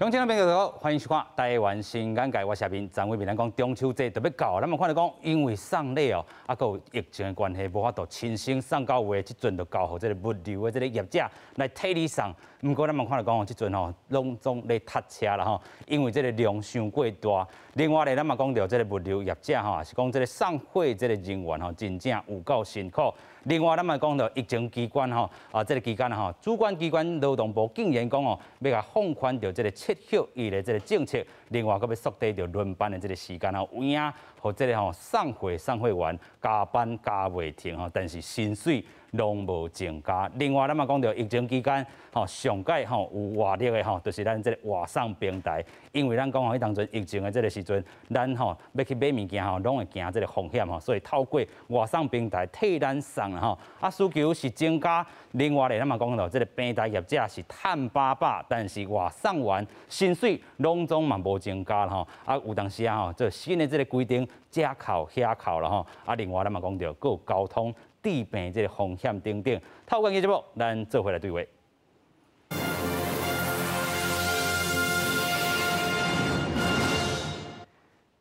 乡親朋友好，歡迎收看《台灣新眼界》，我是阿明張偉明。咱講中秋節就欲到，咱嘛看著講，因為送禮哦，啊，閣有疫情的關係，無法度親身送到位，這陣就交予這个物流的這个業者來替你送。毋過咱嘛看著講，這陣吼攏總咧塞車啦吼，因為這个量傷過大。另外咧，咱嘛講著這个物流業者吼，也是講這个送貨這个人員吼，真正有夠辛苦。另外，咱嘛講著疫情期間吼，啊，這个期間吼，主管機關勞動部竟然講哦，欲共放寬著這个七休一的這个政策，另外閣欲縮短著輪班的這个時間吼，有影予這个吼送貨員加班加袂停吼，但是薪水攏無增加。另外，咱嘛講著疫情期間吼，上蓋吼有活力的吼，就是咱這个外送平台，因為咱講吼，彼當陣疫情的這个時陣，咱吼欲去買物件吼，攏會驚這个風險吼，所以透過外送平台替咱送啦吼。啊，需求是增加。另外咧，咱嘛講著這个平台業者是趁飽飽，但是外送員薪水攏總嘛無增加啦吼。啊，有當時啊吼，這新的這个規定，遮扣遐扣啦吼。啊，另外咱嘛講著，閣有交通致病這个風險等等。透過節目，咱做伙來對話。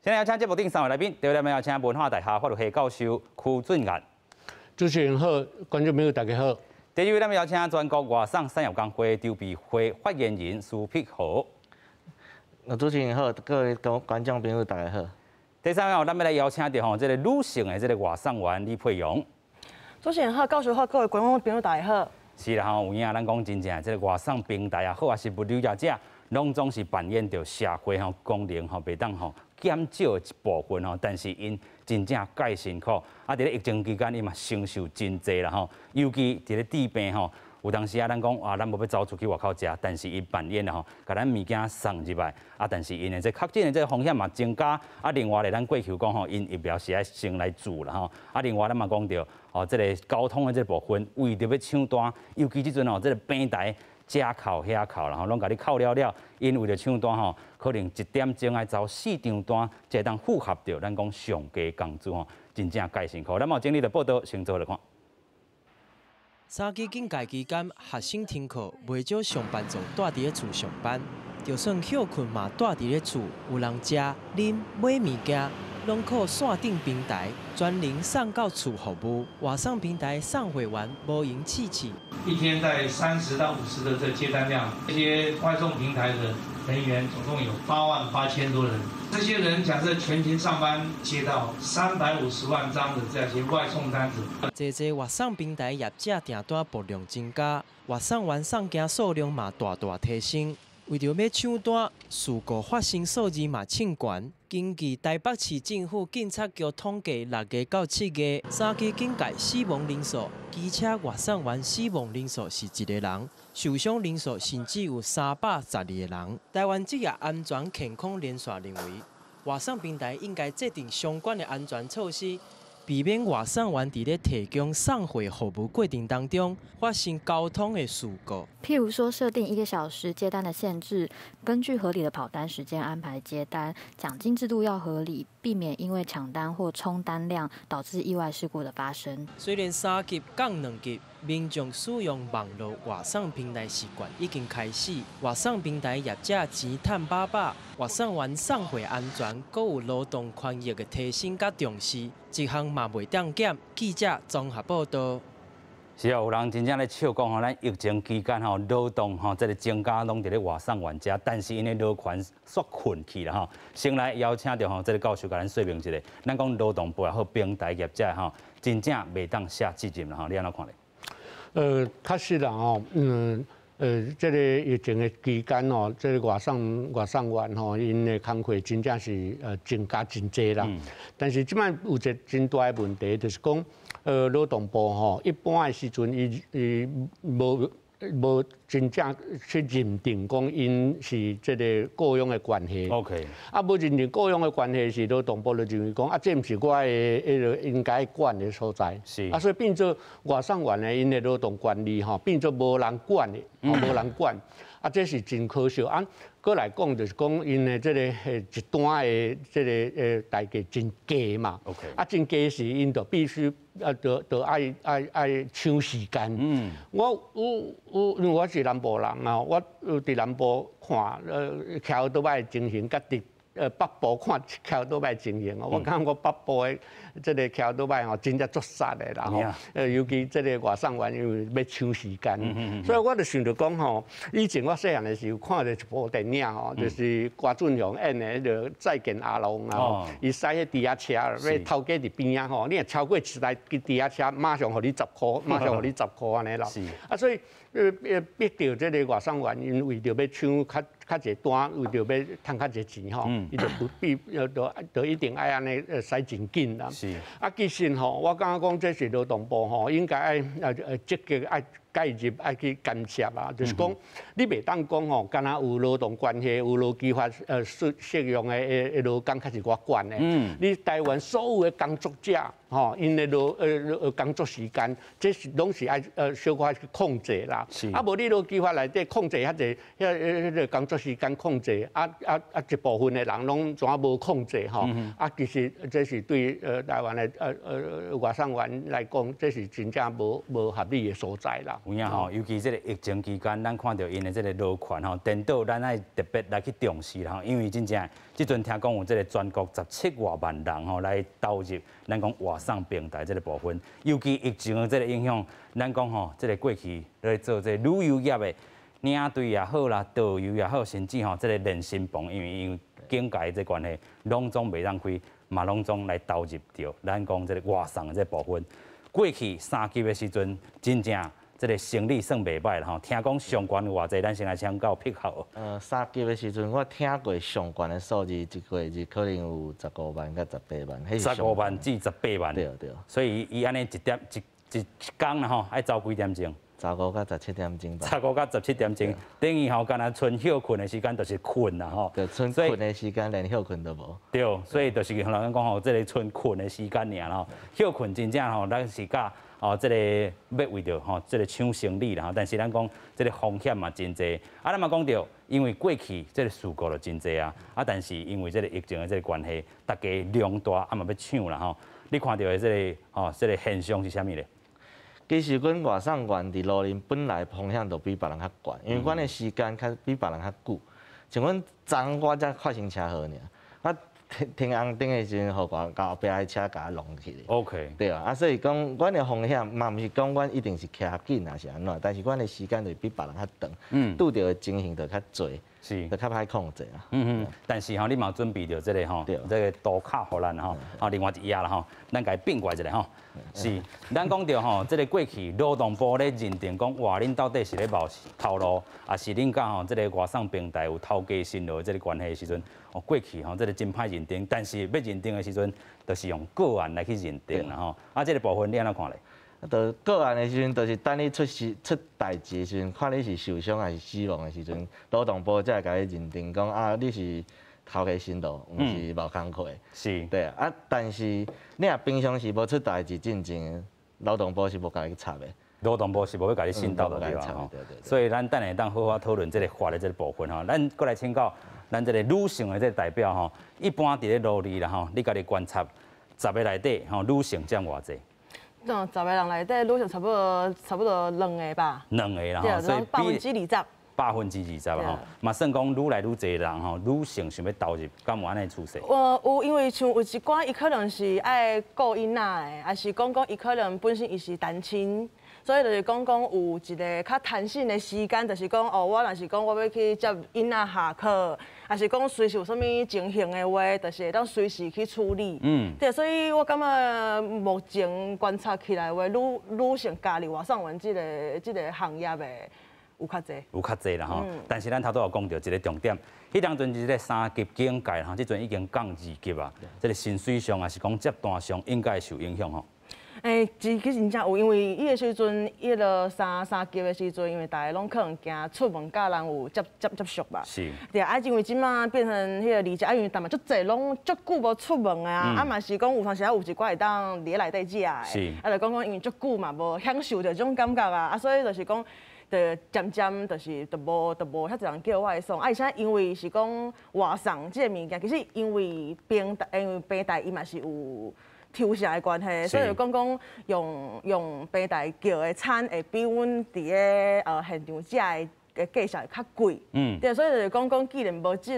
現在邀請節目頂三位來賓，第一位邀請文化大學法律系教授區俊彦。主持人好，觀眾朋友大家好。第二位，咱們邀請全國外送產業工會籌備會發言人蘇碧豪。主持人好，各位觀眾朋友大家好。第三位，咱們來邀請著吼這个女性的這个外送員李佩蓉。主持人好，教授好，各位觀眾朋友大家好。是啦吼，有影咱講真正這个外送平台也好，抑是物流業者，攏總是扮演著社會吼功能吼，袂當吼減少的一部分吼，但是𪜶真正蓋辛苦。啊，佇咧疫情期間，𪜶嘛承受真濟啦吼，尤其佇咧治病吼，有當時啊，咱講啊，咱無欲走出去外口食，但是𪜶扮演吼，共咱物件送入來，啊，但是𪜶的這確診的這個風險嘛增加。啊，另外咧，咱過去講吼，𪜶疫苗是愛先來注啦吼。啊，另外咱嘛講著哦，這个交通的這個部分，為著欲搶單，尤其這陣吼，這个平台遮扣遐扣啦吼，攏共你扣了了，𪜶為著搶單吼，可能一點鐘愛走四張單，才會當符合著咱講上低工資吼，真正蓋辛苦。咱嘛有整理著報道，先做來看。三級警戒期間，學生停課，袂少上班族蹛佇咧厝上班，就算歇睏嘛蹛佇咧厝，有人食、啉、買物件，攏靠線頂平台專人送到厝服務。外送平台送貨員無閒試試。一天在30到50的這接單量，這些外送平台的人員總共有8萬8千多人。這些人假設全勤上班，接到350萬張的這些外送單子。這這外送平台業者訂單爆量增加，外送員送件數量嘛大大提升。為著欲搶單，事故發生數字嘛衝懸。根據台北市政府警察局統計，6月到7月，三級警戒死亡人數，機車外送員死亡人數是一個人，受傷人數甚至有312個人。台灣職業安全健康連線認為，外送平台應該制定相關的安全措施，避免外送員佇咧提供送貨服務過程當中發生交通的事故。譬如說，設定1個小時接單的限制，根據合理的跑單時間安排接單，獎金制度要合理，避免因為搶單或衝單量導致意外事故的發生。雖然三級降兩級，民眾使用網路外送平台習慣已經開始，外送平台業者錢趁飽飽，外送員送貨安全，閣有勞動權益的提升佮重視，這項嘛袂當減。記者綜合報道。是啊，有人真正咧笑講吼，咱疫情期間吼，勞動吼，這个增加攏佇咧外送員遮，但是𪜶的勞權煞睏去啦吼。先來邀請著吼，這个教授共咱說明一下，咱講勞動部也好，平台業者吼，真正袂當卸責任啦吼，你按怎看咧？確實啦吼，這个疫情的期間吼，這个外送員吼，𪜶的工課真正是增加真濟啦。但是這擺有一個真大的問題，就是講，勞動部吼，一般的時陣，伊伊無無真正去認定講𪜶是這个雇傭的關係。 啊，無認定雇傭的關係是勞動部就認為講，啊，這毋是我的彼个應該管的所在。啊，所以變做外送員的𪜶的勞動權利吼，變做無人管的，無人管。啊，這是真可惜啊。閣來講就是講，𪜶的這個一單的這個代價真低嘛。啊，真低時𪜶就必須啊，就愛搶時間。我有有，因為我是南部人啊，我佇南部看騎歐多擺的情形，佮佇北部看騎歐多擺情形哦，我感覺我北部的這個騎歐多擺吼，真正足殺的啦吼。尤其這個外送員因為欲搶時間，所以我就想著講吼，以前我細漢的時候看著一部電影吼，就是郭俊雄演的彼個《再見阿郎》啊，伊駛彼豬仔車，欲頭家佇邊仔吼，你若超過一台豬仔車，馬上予你十箍，馬上予你十箍按呢啦。啊，所以逼著這個外送員，𪜶為著欲搶較較濟單，為著欲趁較濟錢吼，伊就不必就一定愛按呢駛真緊啦。啊，其實吼，我感覺講這是勞動部吼，應該愛積極愛介入愛去干涉啊，就是講你袂當講吼，敢若有勞動關係、有勞基法適用的勞工較是我管的。你台灣所有的工作者吼，𪜶的工作時間，這是攏是愛小可去控制啦。啊，無你勞基法內底控制遐濟，彼個工作時間控制，啊一部分的人攏怎無控制吼？啊，其實這是對台灣的外送員來講，這是真正無合理的所在啦。有影吼，尤其這個疫情期間，咱看著𪜶的這個勞權吼，顛倒咱愛特別來去重視啦吼，因為真正這陣聽講有這個全國17外萬人吼來投入咱講外送平台這個部分，尤其疫情的這個影響，咱講吼，這個過去來做這個旅遊業的領隊也好啦，導遊也好，甚至吼這個練身房，因為境界這關係，攏總袂當開，嘛攏總來投入著咱講這個外送的這個部分。過去三級的時陣，真正這個生意算袂䆀啦吼。聽講上懸有偌濟，咱先來請教碧豪。三級的時陣，我聽過上懸的數字，一個月是可能有15萬佮18萬。15萬至18萬。對對。所以伊按呢一點一一工啦吼，愛走幾點鐘？15到17點鐘吧。15到17點鐘，等於吼，敢若賰歇睏的時間就是睏啦吼。對，賰睏的時間連歇睏都無。對，所以就是人講吼，這個賰睏的時間爾吼，歇睏真正吼，咱是佮哦，這個欲為著吼，這個搶生意啦吼，但是咱講這個風險嘛真濟。啊，咱嘛講著，因為過去這個事故就真濟啊，啊，但是因為這個疫情的這個關係，大家量大啊嘛欲搶啦吼。你看著的這個吼，這個現象是啥物咧？其實阮外送員佇路面本來風險就比別人較懸，因為阮的時間較比別人較久。像阮昨昏我才發生車禍爾，我停紅燈的時陣，予我後壁的車共我挵去。 對啊，啊，所以講，阮的風險嘛，毋是講阮一定是騎較緊抑是按怎，但是阮的時間就比別人較長，拄著的情形就較濟，就較歹控制啦。但是吼，你嘛準備著這個吼，這個圖卡予咱吼，啊，另外一頁啦吼，咱共伊變過來一下吼。是，咱講著吼，這個過去勞動部咧認定講，哇，恁到底是咧謀頭路，抑是恁佮吼這個外送平台有偷雞辛勞這個關係的時陣，哦，過去吼這個真歹認定，但是欲認定的時陣，就是用個案來去認定啦吼。啊，這個部分你按怎看咧？就個案的時陣，就是等你出事出代誌的時陣，看你是受傷還是死亡的時陣，勞動部才會共你認定講啊，你是偷雞辛勞，毋是謀工課。對啊，啊，但是你若平常時無出代誌進前，勞動部是無共你去查的。勞動部是無欲共你審鬥的對吧？對對。所以咱等下當好好討論這個法的這個部分吼。咱閣來請教咱這個女性的這個代表吼，一般佇咧路裡啦吼，你家己觀察十个內底吼，女性佔偌濟？十個人內底女性差不多兩個吧。兩個啦吼，所以20%。 20%吼，嘛算講愈來愈濟人吼，女性想欲投入，敢有按呢趨勢？有，因為像有一寡伊可能是愛顧囡仔的，抑是講伊可能本身伊是單親，所以就是講有一個較彈性的時間，就是講哦，我若是講我欲去接囡仔下課，抑是講隨時有啥物情形的話，就是會當隨時去處理。對，所以我感覺目前觀察起來話，女性加入外送員這個行業的有較濟，有較濟啦吼。但是咱頭拄有講著一個重點，彼當陣是咧三級警戒吼，這陣已經降二級啊。這個薪水上抑是講接單上應該會受影響吼。欸，其實真正有，因為彼個時陣，彼個三級的時陣，因為大家攏可能驚出門佮人有接觸吧。對啊，因為這馬變成彼個二級，啊，因為但嘛足濟攏足久無出門啊，啊嘛是講有當時啊有一寡會當佇咧內底食的。啊，就講因為足久嘛無享受著這種感覺啊，啊，所以就是講。就漸漸就是就無遐濟人叫外送，啊，而且因為是講外送這个物件，其實因為平台伊嘛是有抽成的關係，所以就講講用平台叫的餐會比阮佇咧現場食的的價錢會較貴。對，所以就是講講，既然無這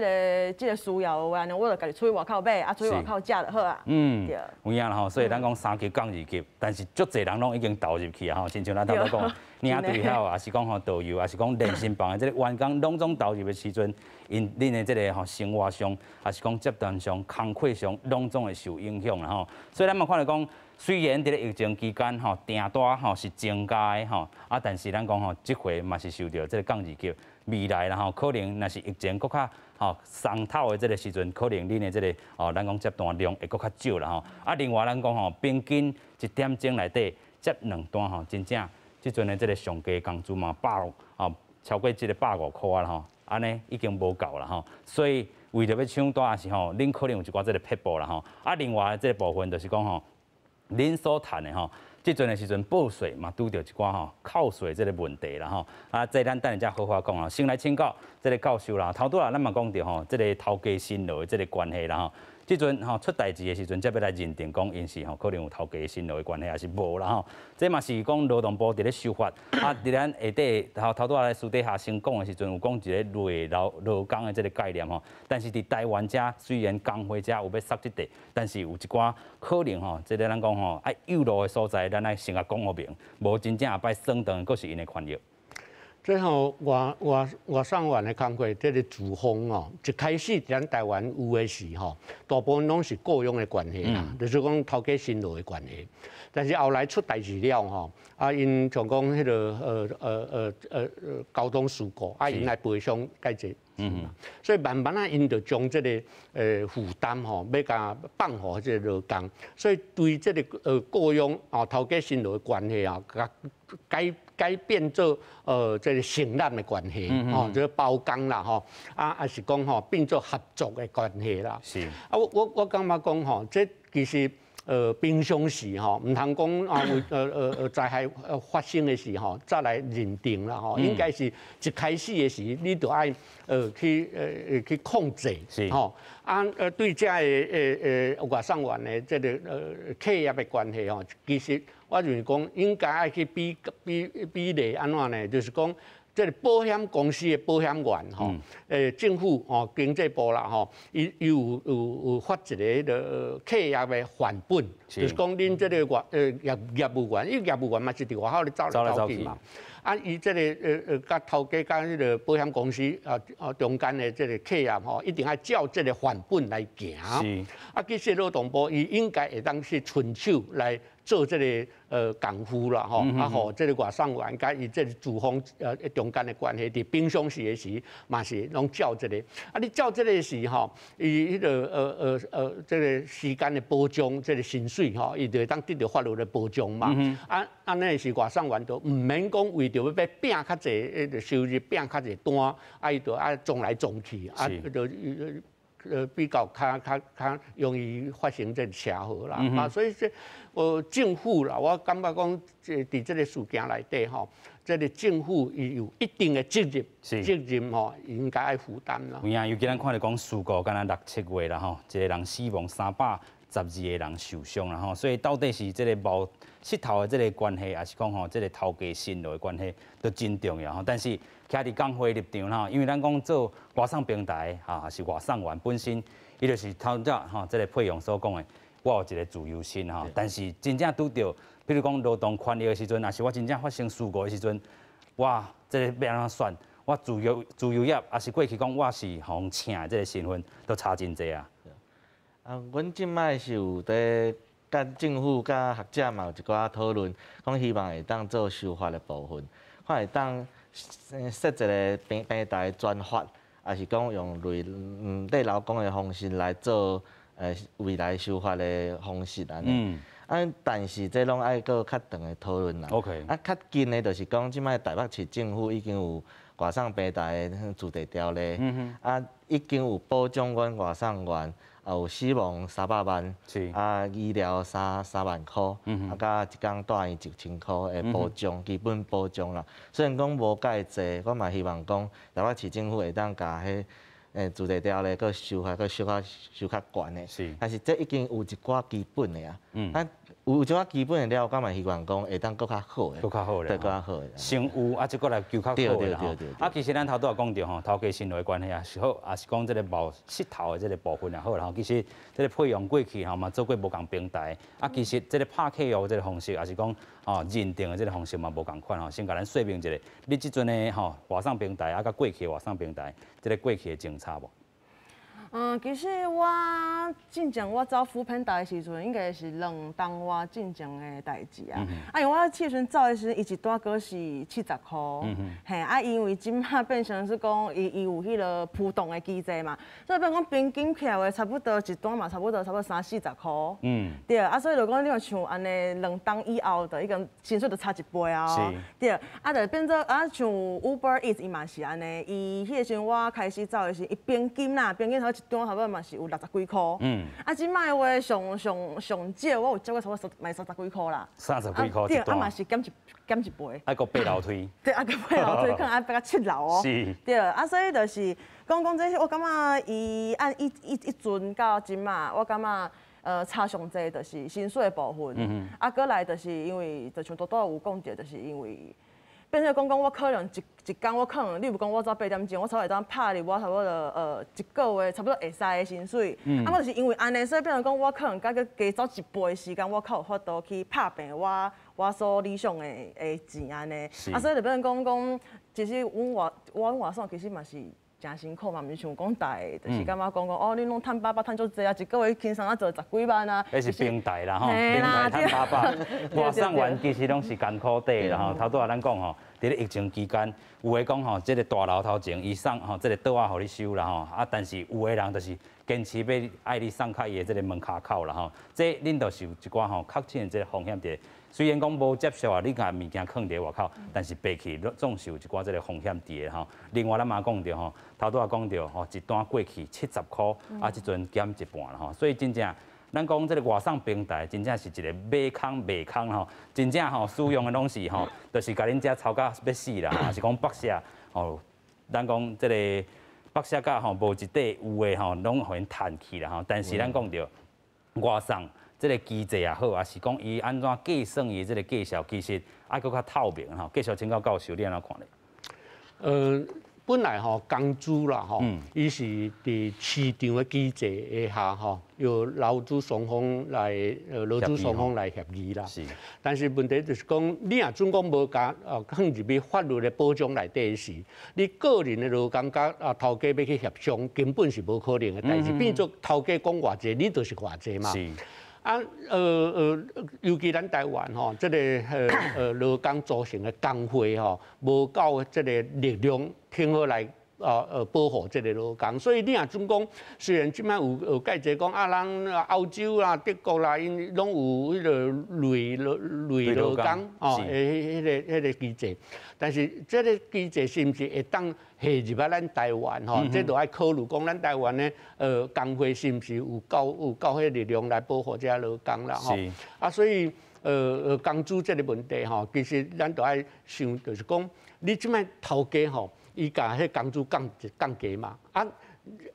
個需要的話，按呢我就家己出去外口買，啊，出去外口食就好啊。對。有影啦吼，所以咱講三級降二級，但是足濟人攏已經投入去啊吼，親像咱頭拄講，領隊曉，抑是講吼導遊，抑是講健身房的這个員工，攏總投入的時陣，𪜶恁的這个吼生活上，抑是講接單上、工課上，攏總會受影響啦吼。所以咱嘛看著講，雖然佇咧疫情期間吼訂單吼是增加的吼，啊，但是咱講吼，這回嘛是受著這个降二級，未來啦吼，可能若是疫情閣較吼鬆透的這个時陣，可能恁的這个哦，咱講接單量會閣較少啦吼。啊，另外咱講吼，平均一點鐘內底接兩單吼，真正這陣的這个上低工資嘛百哦超過這个150箍啊吼，按呢已經無夠啦吼。所以為著欲搶單的時吼，恁可能有一寡這个撇步啦吼。啊，另外這个部分就是講吼，恁所趁的吼，這陣的時陣報稅嘛，拄著一寡吼扣稅這个問題啦吼。啊，這咱等下才好好講啊。先來請教這个教授啦，頭拄仔咱嘛講著吼，這个頭家辛勞的這个關係啦吼。這陣吼出代誌的時陣，才欲來認定講𪜶是吼可能有頭家辛勞的關係，抑是無啦吼。這嘛是講勞動部佇咧修法，啊，佇咱下底頭頭拄仔咧私底下先講的時陣，有講一個類勞工的這个概念吼。但是佇台灣遮雖然工會遮有欲殺這塊，但是有一寡可能吼，這个咱講吼愛誘路的所在，咱愛先共講予明，無真正後擺耍轉，閣是𪜶的權益。最後外送員的工課，這个資方哦，一開始咱台灣有的時吼，大部分攏是雇傭的關係啦，就是講頭家辛勞的關係。但是後來出代誌了吼，啊，𪜶像講彼个交通事故，啊，𪜶來賠償解決。所以慢慢啊，𪜶就將這个負擔吼，欲共放予這个勞工，所以對這个雇傭哦頭家辛勞的關係啊，共改變做這个承攬的關係，吼，這个包工啦吼，啊，抑是講吼變做合作的關係啦。啊，我感覺講吼，這其實平常時吼，毋通講啊有災害發生的時吼，才來認定啦吼，應該是一開始的時，你就愛去控制，吼啊對這个外送員的這个契約的關係吼，其實我認為講應該愛去比例按怎呢？就是講這个保險公司的保險員吼，政府吼經濟部啦吼，伊有發一個彼个契約的範本，就是講恁這个外業務員，因為業務員嘛是佇外口咧走來走去嘛。啊，伊這个佮頭家佮彼个保險公司啊中間的這个契約吼，一定愛照這个範本來行。啊，其實勞動部伊應該會當去伸手來做這个功夫啦吼，啊予這个外送員佮伊這个資方中間的關係，佇平常時的時嘛是攏照這个。啊，你照這个時吼，伊彼个這个時間的保障，這个薪水吼，伊就會當得著法律的保障嘛。啊，按呢是外送員就毋免講為著欲拚較濟，彼个收入拚較濟單，啊，伊就愛撞來撞去，啊，就比較較容易發生這个車禍啦。啊，所以這政府啦，我感覺講，這佇這个事件內底吼，這个政府伊有一定的責任，責任吼應該愛負擔啦。有影，尤其咱看著講事故，敢若六七月啦吼，一個人死亡，312個人受傷啦吼，所以到底是這个無膝頭的這个關係，抑是講吼這个頭家辛勞的關係，都真重要吼。但是徛佇工會立場吼，因為咱講做外送平台哈，是外送員本身，伊就是頭拄吼這个佩勇所講的，我有一个自由身吼，但是真正拄著，比如講勞動權益的時陣，若是我真正發生事故的時陣，我這个欲按怎選？我自由業，抑是過去講我是予請的這个身份，都差真濟啊。啊，阮這擺是有佇佮政府佮學者嘛有一寡討論，講希望會當做修法的部分，看會當設一个平台專法，抑是講用類勞工的方式來做未來修法的方式按呢。啊，但是這攏愛閣較長的討論啦。 啊，較近的就是講，這擺台北市政府已經有外送平台的自治條例，啊，已經有保障阮外送員，也有死亡300萬，啊，醫療三萬箍，啊，佮一工住院1000箍的保障，基本保障啦。雖然講無蓋濟，我嘛希望講台北市政府會當共彼自治條例閣修法，閣修較懸的。但是這已經有一寡基本的啊。啊，有一寡基本的了，我嘛希望講會當閣較好的。閣較好咧。對，閣較好的。先有啊，這閣來求較好的啦。啊，其實咱頭拄仔講著吼，頭家辛勞的關係也是好，也是講這個冒穡頭的這個部分也好啦吼。其實這個費用過去吼嘛，做過無仝平台。啊，其實這個拍契約這個方式，也是講吼認定的這個方式嘛無仝款吼。先共咱說明一下，你這陣的吼外送平台啊，佮過去的外送平台，這個過去的政策無？其實我進前我走 foodpanda 的時陣，應該是兩冬外進前的代誌啊。啊，因為我彼時陣走的時陣，伊一單閣是70箍。嘿，啊，因為這擺變成是講，伊有彼个浮動的機制嘛，所以變講平均起來話，差不多一單嘛，差不多三四十箍。對，啊，所以就講你若像按呢兩冬以後，就已經薪水就差一倍啊。對，啊，就變做啊，像 Uber Eats 伊嘛是按呢，伊彼个時陣我開始走的時，伊平均啦，平均差不多一單差不多嘛是有60幾箍。啊，這擺的話上上上少，我有接過差不多嘛三十幾箍啦。三十幾箍。對，啊嘛是減一倍。啊，閣爬樓梯。對，啊，閣爬樓梯，可能愛爬到七樓哦。對，啊，所以就是講講這，我感覺伊按一陣到這擺，我感覺差上濟就是薪水的部分。啊，閣來就是因為就像拄拄有講著，就是因為變成講講我可能一工我可能，例如講我走8點鐘，我差不多會當拍入我差不多一個月差不多會使的薪水。啊，我就是因為按呢，所以變成講我可能閣閣加走一倍的時間，我較有法度去拍拚我所理想的錢按呢。啊，所以就變成講講，其實阮外我阮外送其實嘛是誠辛苦嘛，毋是像講大个，就是感覺講講哦，你攏趁飽飽趁足濟啊，一個月輕鬆啊做十幾萬啊。彼是平台啦吼，平台趁飽飽，外送員其實攏是艱苦底啦吼。頭拄仔咱講吼，佇咧疫情期間，有的講吼，這個大樓頭前伊送吼，這個桌仔予你收啦吼，啊，但是有的人就是堅持欲愛你送較伊的這個門跤口啦吼。這恁就是有一寡吼確診的這個風險佇。雖然講無接觸啊，你共物件囥佇外口，但是爬去總是有一寡這個風險佇的吼。另外咱嘛講著吼，頭拄仔講著吼，一單過去70箍，啊，這陣減一半啦吼。所以真正，咱講這個外送平台，真正是一個買空賣空吼，真正吼使用的攏是吼，就是共恁遮吵甲欲死啦，抑是講剝削吼，咱講這個剝削甲吼無一塊有的吼，攏予𪜶趁去啦吼。但是咱講著外送這個機制也好，抑是講伊按怎計算伊這個績效，其實愛閣較透明吼。繼續請教教授，你按怎看咧？本來吼工資啦吼，伊是佇市場的機制下吼，由勞資雙方來勞資雙方來協議啦。但是問題就是講，你若準講無共放入去法律的保障內底時，你個人的勞工佮頭家欲去協商，根本是無可能的代誌。變做頭家講偌濟，你就是偌濟嘛。啊，尤其咱台灣吼，這個勞工組成的工會吼，無夠這個力量挺好來保護這個勞工，所以你若準講，雖然這擺有蓋濟講啊，人歐洲啦、德國啦，𪜶攏有彼個類勞工哦，彼個機制，但是這個機制是毋是會當下入來咱台灣吼？這就愛考慮講，咱台灣的工會是毋是有夠彼力量來保護這个勞工啦吼？啊，所以工資這個問題吼，其實咱就愛想，就是講你這擺頭家吼，伊共彼工資降低嘛，啊，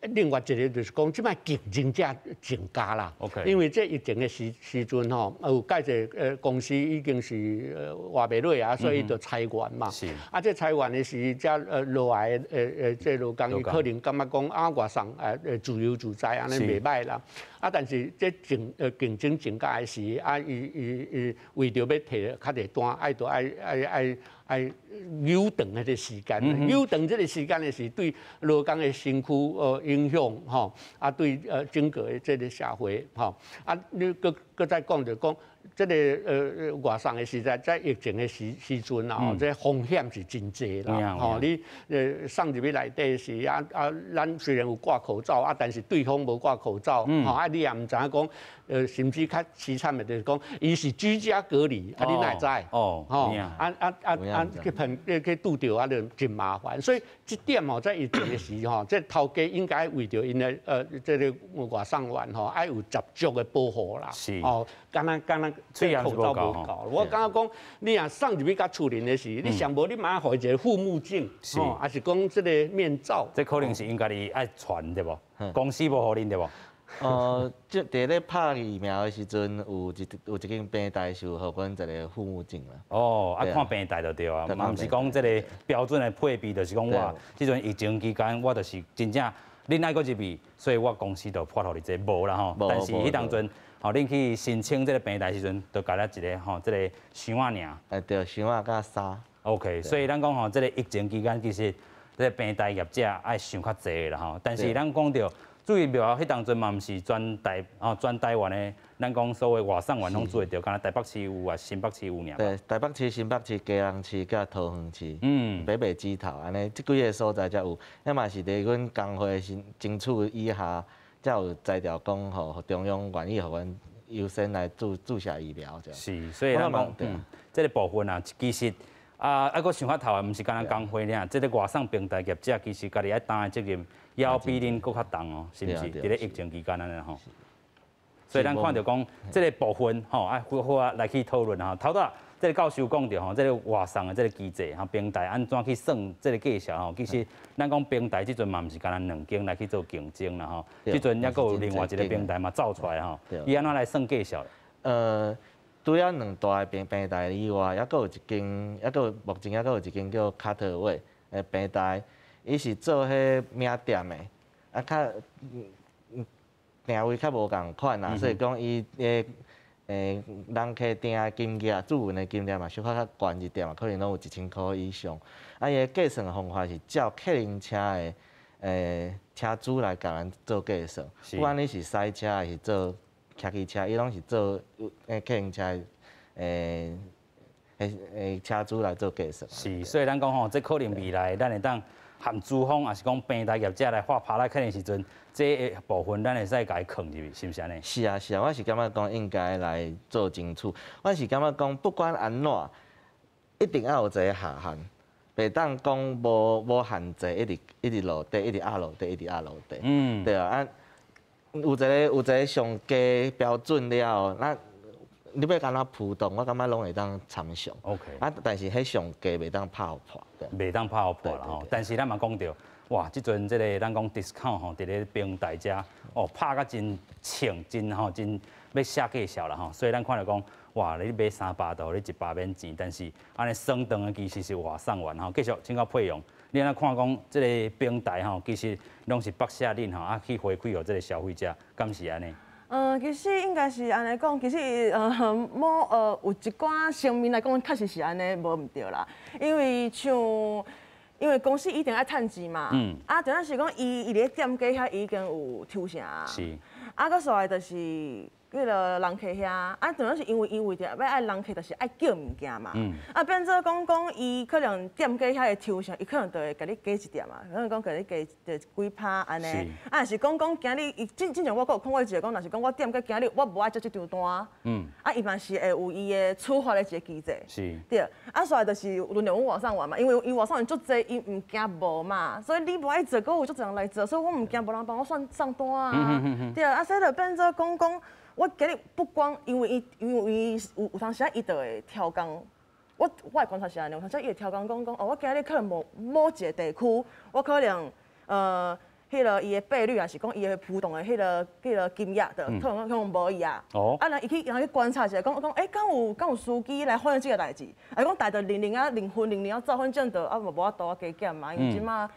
另外一個就是講，這擺競爭者增加啦。 因為這疫情的時陣吼，有蓋濟公司已經是活袂落啊，所以就裁員嘛。啊，這裁員的時，才落來的這勞工，伊可能感覺講啊，外送自由自在按呢袂䆀啦。啊，但是這競爭增加的時，啊，伊為著欲提較濟單，愛著愛扭長彼個時間，扭長這個時間的時，對勞工的身軀影響吼，啊對整個的這個社會吼，啊你閣閣再講就講，這个外送的時代，在疫情的時陣啊，吼，這風險是真濟啦，吼，你送入去內底時啊，咱雖然有掛口罩啊，但是對方無掛口罩，吼啊，你也毋知影講，甚至較淒慘的就是講，伊是居家隔離，啊，你哪會知？吼，啊啊啊啊，去碰去拄著啊，就真麻煩。所以這點吼，在疫情的時吼，這頭家應該為著𪜶的這个外送員吼，愛有十足的保護啦。哦，敢若敢若，這口罩無夠。我感覺講，你若送入去共厝裡的時，你上無你嘛予伊一个護目鏡，吼，抑是講這个面罩。這可能是𪜶家己愛傳對無？公司無予恁對無？哦，這佇咧拍疫苗的時陣，有一間平台是有予阮一个護目鏡啦。哦，啊看平台就對啊，嘛毋是講這个標準的配備，就是講我這陣疫情期間，我就是真正恁愛閣入去，所以我公司就發予你這個無啦吼。但是彼當陣，吼，恁去申請這个平台時陣，就共咱一个吼，這个箱仔爾。哎對，箱仔佮衫。 OK，所以咱講吼，這个疫情期間其實這个平台業者愛想較濟啦吼。但是咱講著注疫苗彼當陣嘛，毋是全台吼全台灣的，咱講所謂外送員攏注會著，敢若台北市有啊，新北市有爾。對，台北市、新北市、基隆市佮桃園市，北北基桃按呢，這幾个所在才有。遐嘛是佇阮工會申爭取以下，才有才調講吼，中央願意予阮優先來注射疫苗。是，所以咱講，這个部分啊，其實啊，啊，閣想法頭的，毋是干焦工會爾，這个外送平台業者其實家己愛擔的責任，猶比恁閣較重哦，是毋是？佇咧疫情期間按呢吼。所以咱看著講，這个部分吼，愛好好啊來去討論吼。頭拄仔這个教授講著吼，這个外送的這个機制吼，平台按怎去算這个價數吼？其實咱講平台這陣嘛，毋是干焦兩間來去做競爭啦吼。這陣猶閣有另外一个平台嘛走出來吼，伊按怎來算價數？除了兩大的平台以外，猶閣有一間，猶閣有目前猶閣有一間叫卡特威的平台，伊是做彼餅店的，啊較定位較無仝款啦，所以講伊的人客訂的金額，注文的金額嘛，小可較懸一點嘛，可能攏有1000箍以上。啊，伊的計算方法是照客運車的車主來共咱做計算，不管你是賽車還是做騎機車，伊攏是做客運車的車主來做計算。是，所以咱講吼，這可能未來咱會當和資方，抑是講平台業者來畫拍來可能時陣，這个部分咱會使共伊囥入去，是毋是按呢？是啊是啊，我是感覺講應該來做爭取。我是感覺講不管按怎，一定愛有一个下限，袂當講無限制，一直一直落底，一直壓落底，一直壓落底。對啊，啊有一个上低標準了後，那你欲按怎浮動，我感覺攏會當參詳。 啊，但是彼上低袂當拍予破。袂當拍予破啦吼。但是咱嘛講著，哇，這陣這个咱講 discount 吼，佇咧平台遮哦，拍甲真衝，真吼真欲寫價數啦吼。所以咱看著講，哇，你買300就予你100免錢，但是按呢耍長的其實是外送員吼。繼續請教佩蓉，你按怎看講這个平台吼，其實攏是剝削恁吼，啊去回饋予這个消費者，敢是按呢？其實應該是按呢講，其實某有一寡層面來講，確實是按呢無毋對啦。因為像，因為公司一定愛趁錢嘛，啊，就算是講伊佇咧店家遐已經有抽成。啊，閣煞來就是彼个人客遐，啊，主要是因為伊為著欲愛人客，就是愛叫物件嘛。啊，變做講講伊可能店家遐的抽成，伊可能就會共你加一點嘛，可能講共你加就幾趴按呢。啊，若是講講今日伊進前我閣有看過一个講，若是講我店家今日我無愛接這張單，啊，伊嘛是會有伊的處罰的一个機制。對，啊，煞來就是輪著阮外送員嘛，因為伊外送員足濟，伊毋驚無嘛，所以你無愛做，閣有足濟人來做，所以我毋驚無人幫我算送單啊。對啊，所以就變做講講。我今日不光因為伊，因為伊有當時仔伊就會刁工，我的觀察是按呢，有當時伊會刁工講講哦，我今日可能無某一个地區，我可能彼个伊的倍率，抑是講伊的浮動的彼个金額，就可能無伊啊。啊，若伊去然後去觀察一下，講講欸，敢有司機來反映這个代誌？啊，講代就零零啊，零分零零啊走，反正就啊嘛無法度啊加減嘛，因為這馬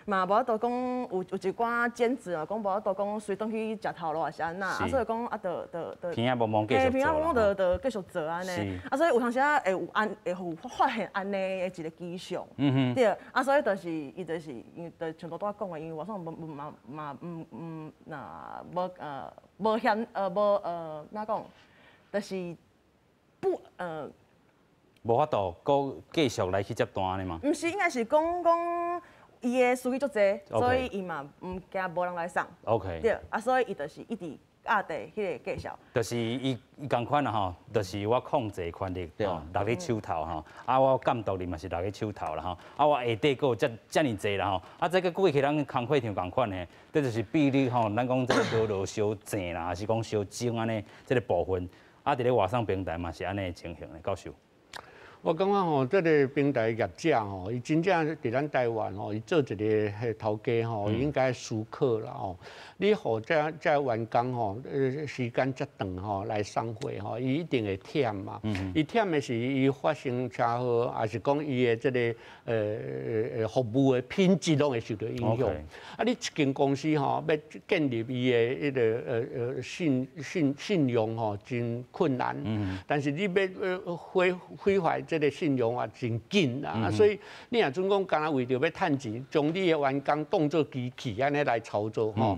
嘛無法度講有一寡兼職啊，講無法度講隨轉去食頭路抑是按怎，啊所以講啊，就就就平安無忙繼續平安無忙就就繼續做按呢。啊，所以有當時仔會有按會有發現按呢的一个跡象，對，啊，所以就是伊就是因為就像拄拄仔講的，因為外送無無嘛嘛毋毋若無無嫌無怎講，就是不。無法度閣繼續來去接單呢嘛？毋是，應該是講講伊的司機足濟，所以伊嘛毋驚無人來送。 對，啊，所以伊就是一直壓低彼個價數。就是伊伊仝款啦吼，就是我控制權力吼，落咧手頭吼，啊我監督你嘛是落咧手頭啦吼，啊我下底閣有遮遮爾濟啦吼，啊這個過去咱工課場仝款的，這就是比你吼，咱講這個勞勞相爭啦，還是講相爭按呢，這個部分，啊佇咧外送平台嘛是按呢情形的，教授。我感覺吼，這個平台業者吼，伊真正佇咱台灣吼，伊做一個彼頭家吼，應該思考啦吼。你予這這員工吼，時間遮長吼來送貨吼，伊一定會忝嘛。伊忝的是伊發生車禍，還是講伊的這個服務的品質攏會受著影響。啊，你一間公司吼，欲建立伊的彼個信用吼，真困難。但是你欲毀壞這個信用啊，真緊啦。所以你若準講，干焦為著欲趁錢，將你的員工當做機器按呢來操作吼。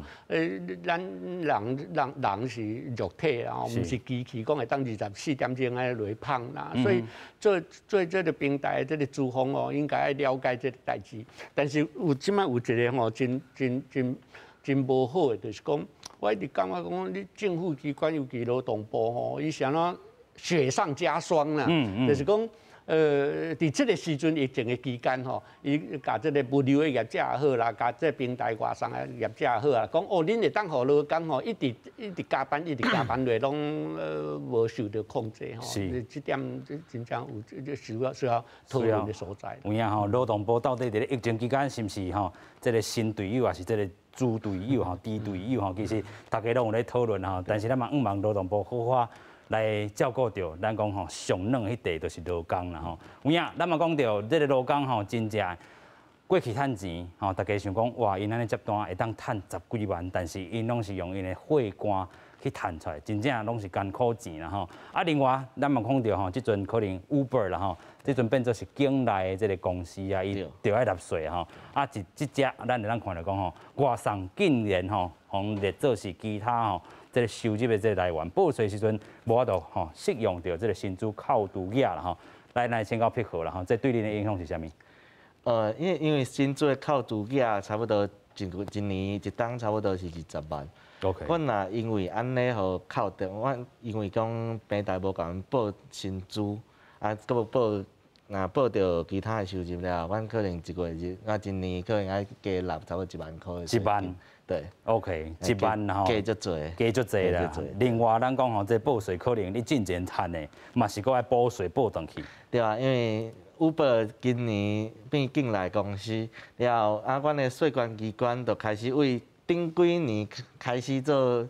咱人人人是肉體啦，毋是機器，講會當24點鐘按呢落放啦。所以做做這個平台的這個資方哦，應該愛了解這個代誌。但是有這擺有一個吼，真真真真無好的，就是講，我一直感覺講，你政府機關尤其勞動部吼，伊是按怎雪上加霜啦，就是講。佇這個時陣疫情的期間吼，伊共這個物流的業者也好啦，共這個平台外送的業者也好啊，講哦，恁會當予勞工吼一直一直加班，一直加班落，攏無受著控制吼。這點真正有這需要需要討論的所在。有影吼，勞動部到底佇咧疫情期間是毋是吼，這個神隊友，還是這個豬隊友吼、豬隊友吼？其實大家攏有咧討論吼，但是咱嘛向望勞動部好好來照顧著，咱講吼上軟彼塊就是勞工啦吼。有影，咱嘛講著這個勞工吼，真正過去趁錢吼，大家想講哇，𪜶按呢接單會當趁十幾萬，但是𪜶攏是用𪜶的血汗去趁出來，真正攏是艱苦錢啦吼。啊，另外咱嘛講著吼，這陣可能 Uber 啦吼，這陣變做是境內的這個公司啊，伊著愛納稅吼。啊，這這隻咱會當看著講吼，外送竟然吼，予列做是其他吼。這個收入的這個來源，報稅時陣無法度吼適用著這個薪資扣除額啦吼，來來請教碧和啦吼，這對恁的影響是啥物？因為薪資的扣除額差不多一一年一冬差不多是20萬。 阮若因為按呢予扣著，阮因為講平台無共阮報薪資，啊，閣無報，若報著其他的收入了，阮可能一個月啊一年可能愛加納差不多1萬塊。一萬。對，OK，一萬吼，加足濟，加足濟啦。另外，咱講吼，這報稅可能你進前趁的，嘛是閣愛補稅補轉去。對啊，因為 Uber 今年變境內公司了後，啊，阮的稅關機關就開始為頂幾年開始做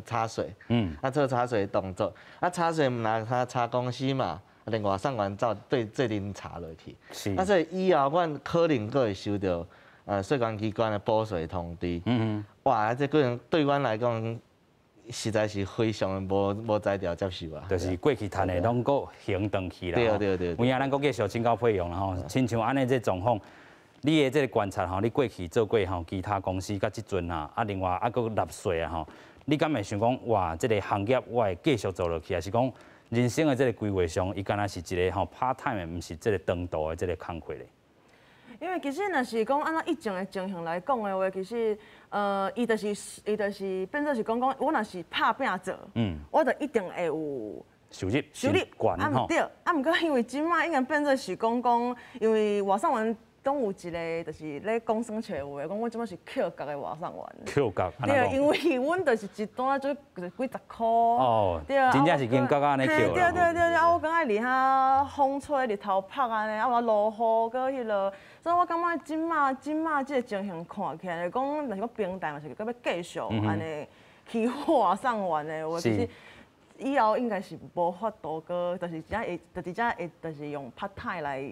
查稅，啊做查稅動作，啊查稅毋若查查公司嘛，連外送員走對做陣查落去，啊所以以後阮可能閣會收著稅關機關的補稅通知，哇，這可能對阮來講，實在是非常無才調接受啊。就是過去趁的攏閣還轉去啦。對對對。有影咱閣繼續請教費用啦吼，親像按呢這狀況，你的這個觀察吼，你過去做過吼其他公司佮這陣啊，啊另外啊閣納稅啊吼，你敢會想講哇，這個行業我會繼續做落去，還是講人生的這個規劃上，伊敢若是一個吼 part time 的，毋是這個長途的這個工課咧？因為其實若是講按怎疫情的情形來講的話，其實伊就是變做是講講，我若是拍拚做，我就一定會有收入，收入，啊毋對，啊毋過因為這擺已經變做是講講，因為外送員總有一個就是咧講耍笑話，講阮這擺是抾角的外送員。抾角，對，因為阮就是一單就幾十箍。哦，對啊，真正是金角按呢抾。對對對對，啊我閣愛佇遐風吹日頭曬按呢，啊有落雨閣彼落，所以我感覺這擺這擺這個情形看起來，講若是講平台嘛是閣欲繼續按呢欺負外送員的話，其實以後應該是無法度閣，就是真會，就是真會，就是用 part time 來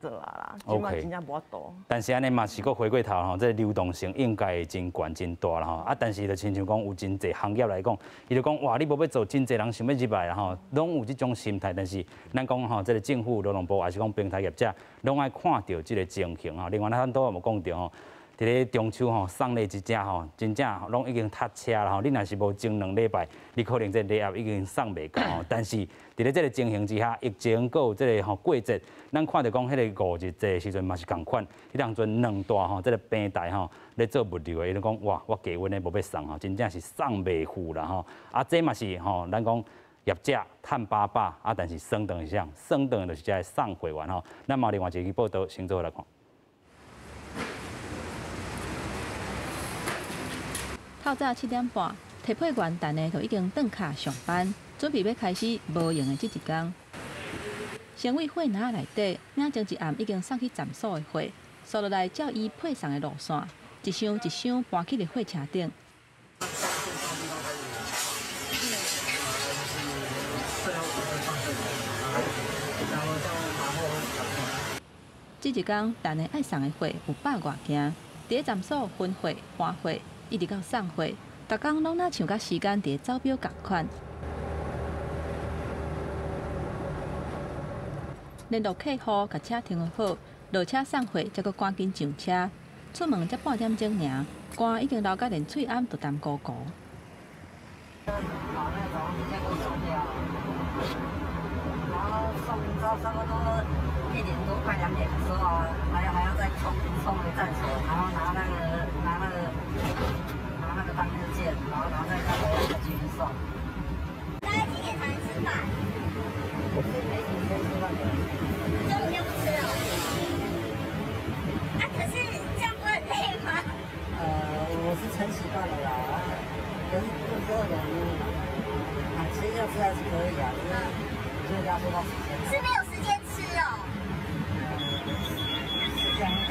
做啊啦，這擺真正無法度。但是按呢嘛是閣回過頭吼，這個流動性應該會真懸真大啦吼。啊，但是就親像講有真濟行業來講，伊就講哇，你無欲做，真濟人想欲入來啦吼，攏有這種心態。但是咱講吼，這個政府勞動部還是講平台業者，攏愛看著這個情形吼。另外，咱拄仔有講著吼，佇咧中秋吼送禮之正吼，真正攏已經塞車啦吼。你若是無前2禮拜，你可能這禮盒已經送袂到吼。但是佇咧這個情形之下，疫情閣有這個吼過節，咱看著講彼個五日節的時陣嘛是仝款，彼當陣兩大吼這個平台吼咧做物流的，伊攏講哇，我低溫的無欲送吼，真正是送袂赴啦吼。啊，這嘛是吼，咱講業者趁飽飽啊，但是算帳是啥？算帳就是這个送貨員吼。咱嘛另外一个報道，先做來看。透早7點半，提配員等的就已經轉卡上班，準備欲開始無閒的這一工。先為貨籃內底，領前一暗已經送去站所的貨，紲落來照伊配送的路線，一箱一箱搬去佇貨車頂。這一工等的愛送的貨有百外件，佇咧站所分貨、搬貨。一直到送貨，逐工攏若像佮時間佇咧走表仝款。聯絡客戶，共車停好，落車送貨，才閣趕緊上車。出門才半點鐘爾，汗已經流甲連喙罨都澹糊糊。然後送到差不多1點多快2點的時候啊，還要再衝回站所，然後拿那個當日件，然後再再繼續送。大概幾點才能吃飯？我是沒時間吃飯的。中午就不吃了？啊，可是這樣不會很累嗎？我是撐習慣了啦，可是肚子餓的，啊，其實要吃還是可以啊，只是就壓縮到時間。是沒有時間吃哦。時間很趕。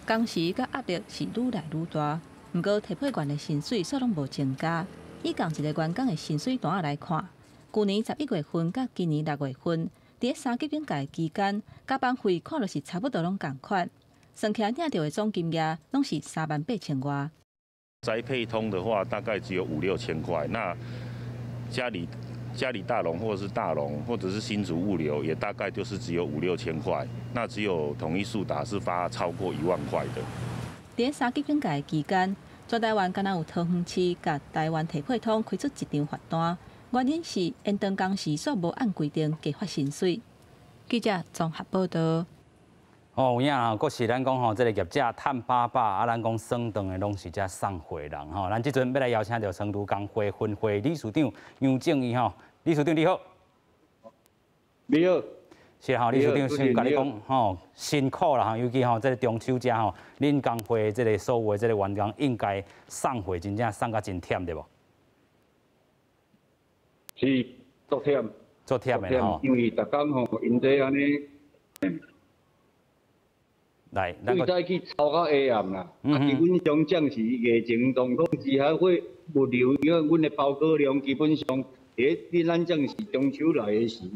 工時佮壓力是愈來愈大，毋過提配員的薪水煞攏無增加。以仝一個員工的薪水單來看，舊年11月份佮今年6月份，佇咧三級警戒期間，加班費看著是差不多攏仝款，算起來領著的總金額攏是3萬8千外。宅配通的話，大概只有5、6千塊。那家裡大龍或者是大龍，或者是新竹物流，也大概就是只有5、6千塊。那只有統一速達是發超過1萬塊的。佇咧三級警戒期間，全台灣敢若有桃園市佮台灣提配通開出一張罰單，原因是延長工時煞無按規定加發薪水。記者綜合報道。哦，有影啊，閣是咱講吼，這個業者趁飽飽，啊，咱講算帳的攏是遮送貨人吼。咱這陣欲來邀請著成都工會分會理事長楊正義吼，理事長你好。你好。是吼，理事長先共你講吼，辛苦啦吼，尤其吼這個中秋節吼，恁工會這個所有的這個員工應該送貨真正送甲真忝對無？是，足忝。足忝的吼。因為逐工吼，𪜶這按呢。來，對早起操到下暗啦，啊，基本上這是疫情狀況之下，貨物流因為阮的包裹量基本上，佇咧咱這是中秋來的時，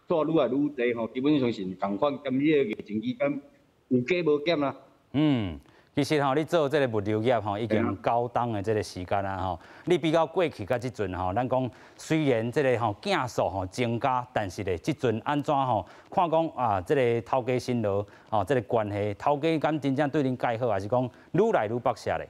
煞愈來愈濟吼，基本上是仝款，兼這個疫情期間有加無減啦。嗯，其實吼，你做這個物流業吼，已經9冬的這個時間啊吼，你比較過去佮這陣吼，咱講雖然這個吼件數吼增加，但是咧這陣按怎吼看講啊，這個頭家辛勞吼，這個關係頭家敢真正對恁蓋好，還是講愈來愈剝削咧？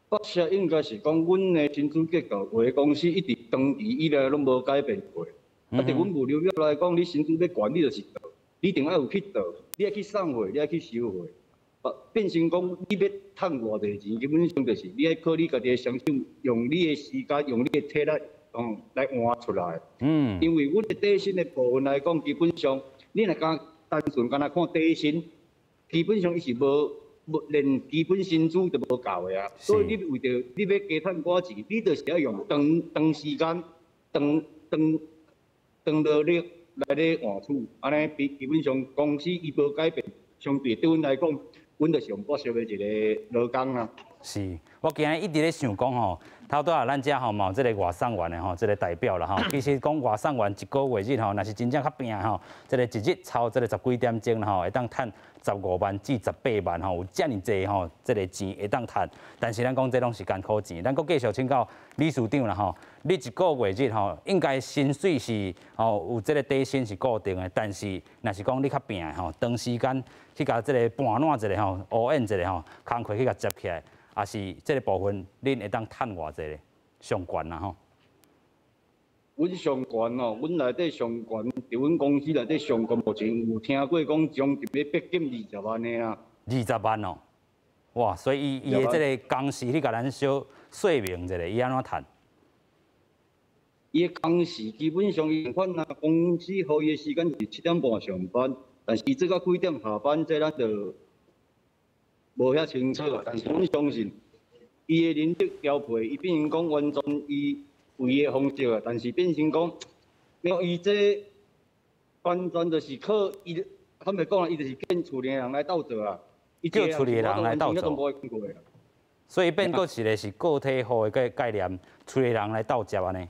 剝削應該是講阮的薪資結構，有的公司一直長期以來攏無改變過。啊，佇阮物流業來講，你薪資欲懸，你就是倒，你一定愛有去倒。你愛去送貨，你愛去收貨，啊，變成講你欲趁偌濟錢，基本上就是你愛靠你家己的雙手，用你的時間，用你的體力，來換出來。嗯。因為阮的底薪的部分來講，基本上你若講單純干焦看底薪，基本上伊是無連基本薪資都無夠的啊。所以你為著你欲加趁寡錢，你就是愛用長長時間、長長長勞力。來咧換取，按呢比基本上公司伊無改變，相對對阮來講，阮就是上剝削的一個勞工啊。是，我今日一直咧想講吼，頭拄仔咱遮吼嘛有這个外送員的吼，這个代表啦吼。其實講外送員一个月日吼，若是真正較拚吼，這个一日操這个十幾點鐘吼，會當趁15萬至18萬吼，有遮爾濟吼，這个錢會當趁。但是咱講這攏是艱苦錢，咱閣繼續請教理事長啦吼。你一个月日吼，應該薪水是吼有這个底薪是固定的，但是若是講你較拚的吼，長時間去共這个盤撋一下吼，烏演一下吼，工課去共接起來。也是這个部分，恁會當趁偌濟咧？上懸啦吼。阮上懸哦，阮內底上懸，佇阮公司內底上懸，目前有聽過講將近欲逼近二十萬的啊。二十萬哦，哇！所以伊伊的這个工時，你共咱小說明一下，伊按怎趁？伊的工時基本上伊款啊，公司予伊的時間是7點半上班，但是伊做到幾點下班，這咱就無遐清楚啊，但是阮相信，伊的人力調配，伊變成講完全伊為伊的方式啊，但是變成講，伊這完全就是靠伊，坦白講啊，伊就是見厝裡的人來鬥做啊，叫厝裡的人來鬥做，所以變閣一个是個體戶的概念，厝裡人來鬥接按呢。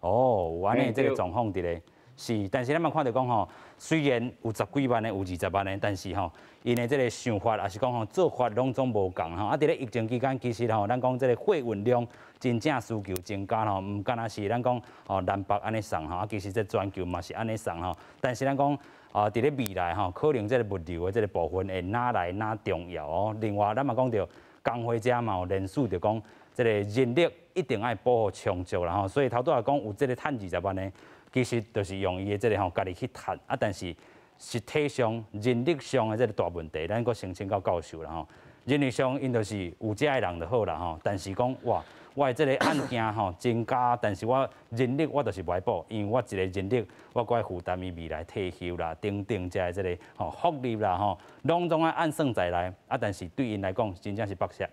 哦，有按呢這个狀況佇咧。是，但是咱嘛看著講吼，雖然有十幾萬的，有20萬的，但是吼，𪜶的這个想法，抑是講吼做法攏總無仝吼。啊，佇咧疫情期間，其實吼，咱講這个貨運量真正需求增加吼，毋干焦是咱講吼南北按呢送吼，啊，其實這全球嘛是按呢送吼。但是咱講啊，佇咧未來吼，可能這个物流的這个部分會愈來愈重要哦。另外，咱嘛講著工會遮嘛有連署著講，這个人力一定愛保護充足啦吼。所以頭拄仔講有這个趁20萬的。其實就是用伊的這个吼，家己去趁啊，但是實體上人力上的這个大問題，咱閣先請教教授啦吼。人力上𪜶就是有遮的人就好啦吼，但是講哇，我的這个案件吼增加，但是我人力我就是無愛補，因為我一个人力我閣愛負擔伊未來退休啦等等遮的這个吼福利啦吼，攏總愛按算在內啊，但是對𪜶來講真正是剝削。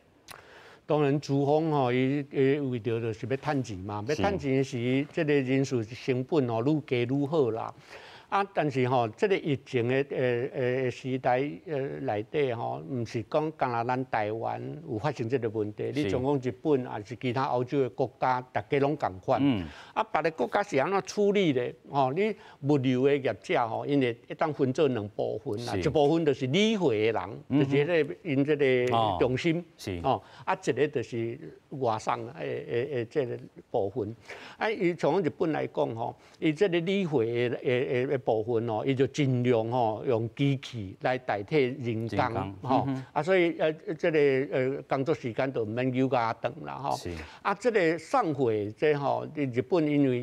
當然，資方吼，伊伊為著就是欲趁錢嘛，欲趁錢時，這个人事成本吼愈低愈好啦。啊，但是吼，這个疫情的時代內底吼，毋是講干焦咱台灣有發生這个問題，你像講日本抑是其他歐洲的國家，逐家攏仝款。啊，別个國家是按怎處理的？吼，你物流的業者吼，𪜶會會當分做兩部分啦，一部分就是理貨的人，就是彼个𪜶這个中心，吼，啊，一个就是外送的這个部分。啊，伊像日本來講吼，伊這个理貨的部分哦，伊就盡量吼用機器來代替人工吼，啊，所以這个工作時間就毋免搝甲長啦吼。啊，這个送貨這吼，日本因為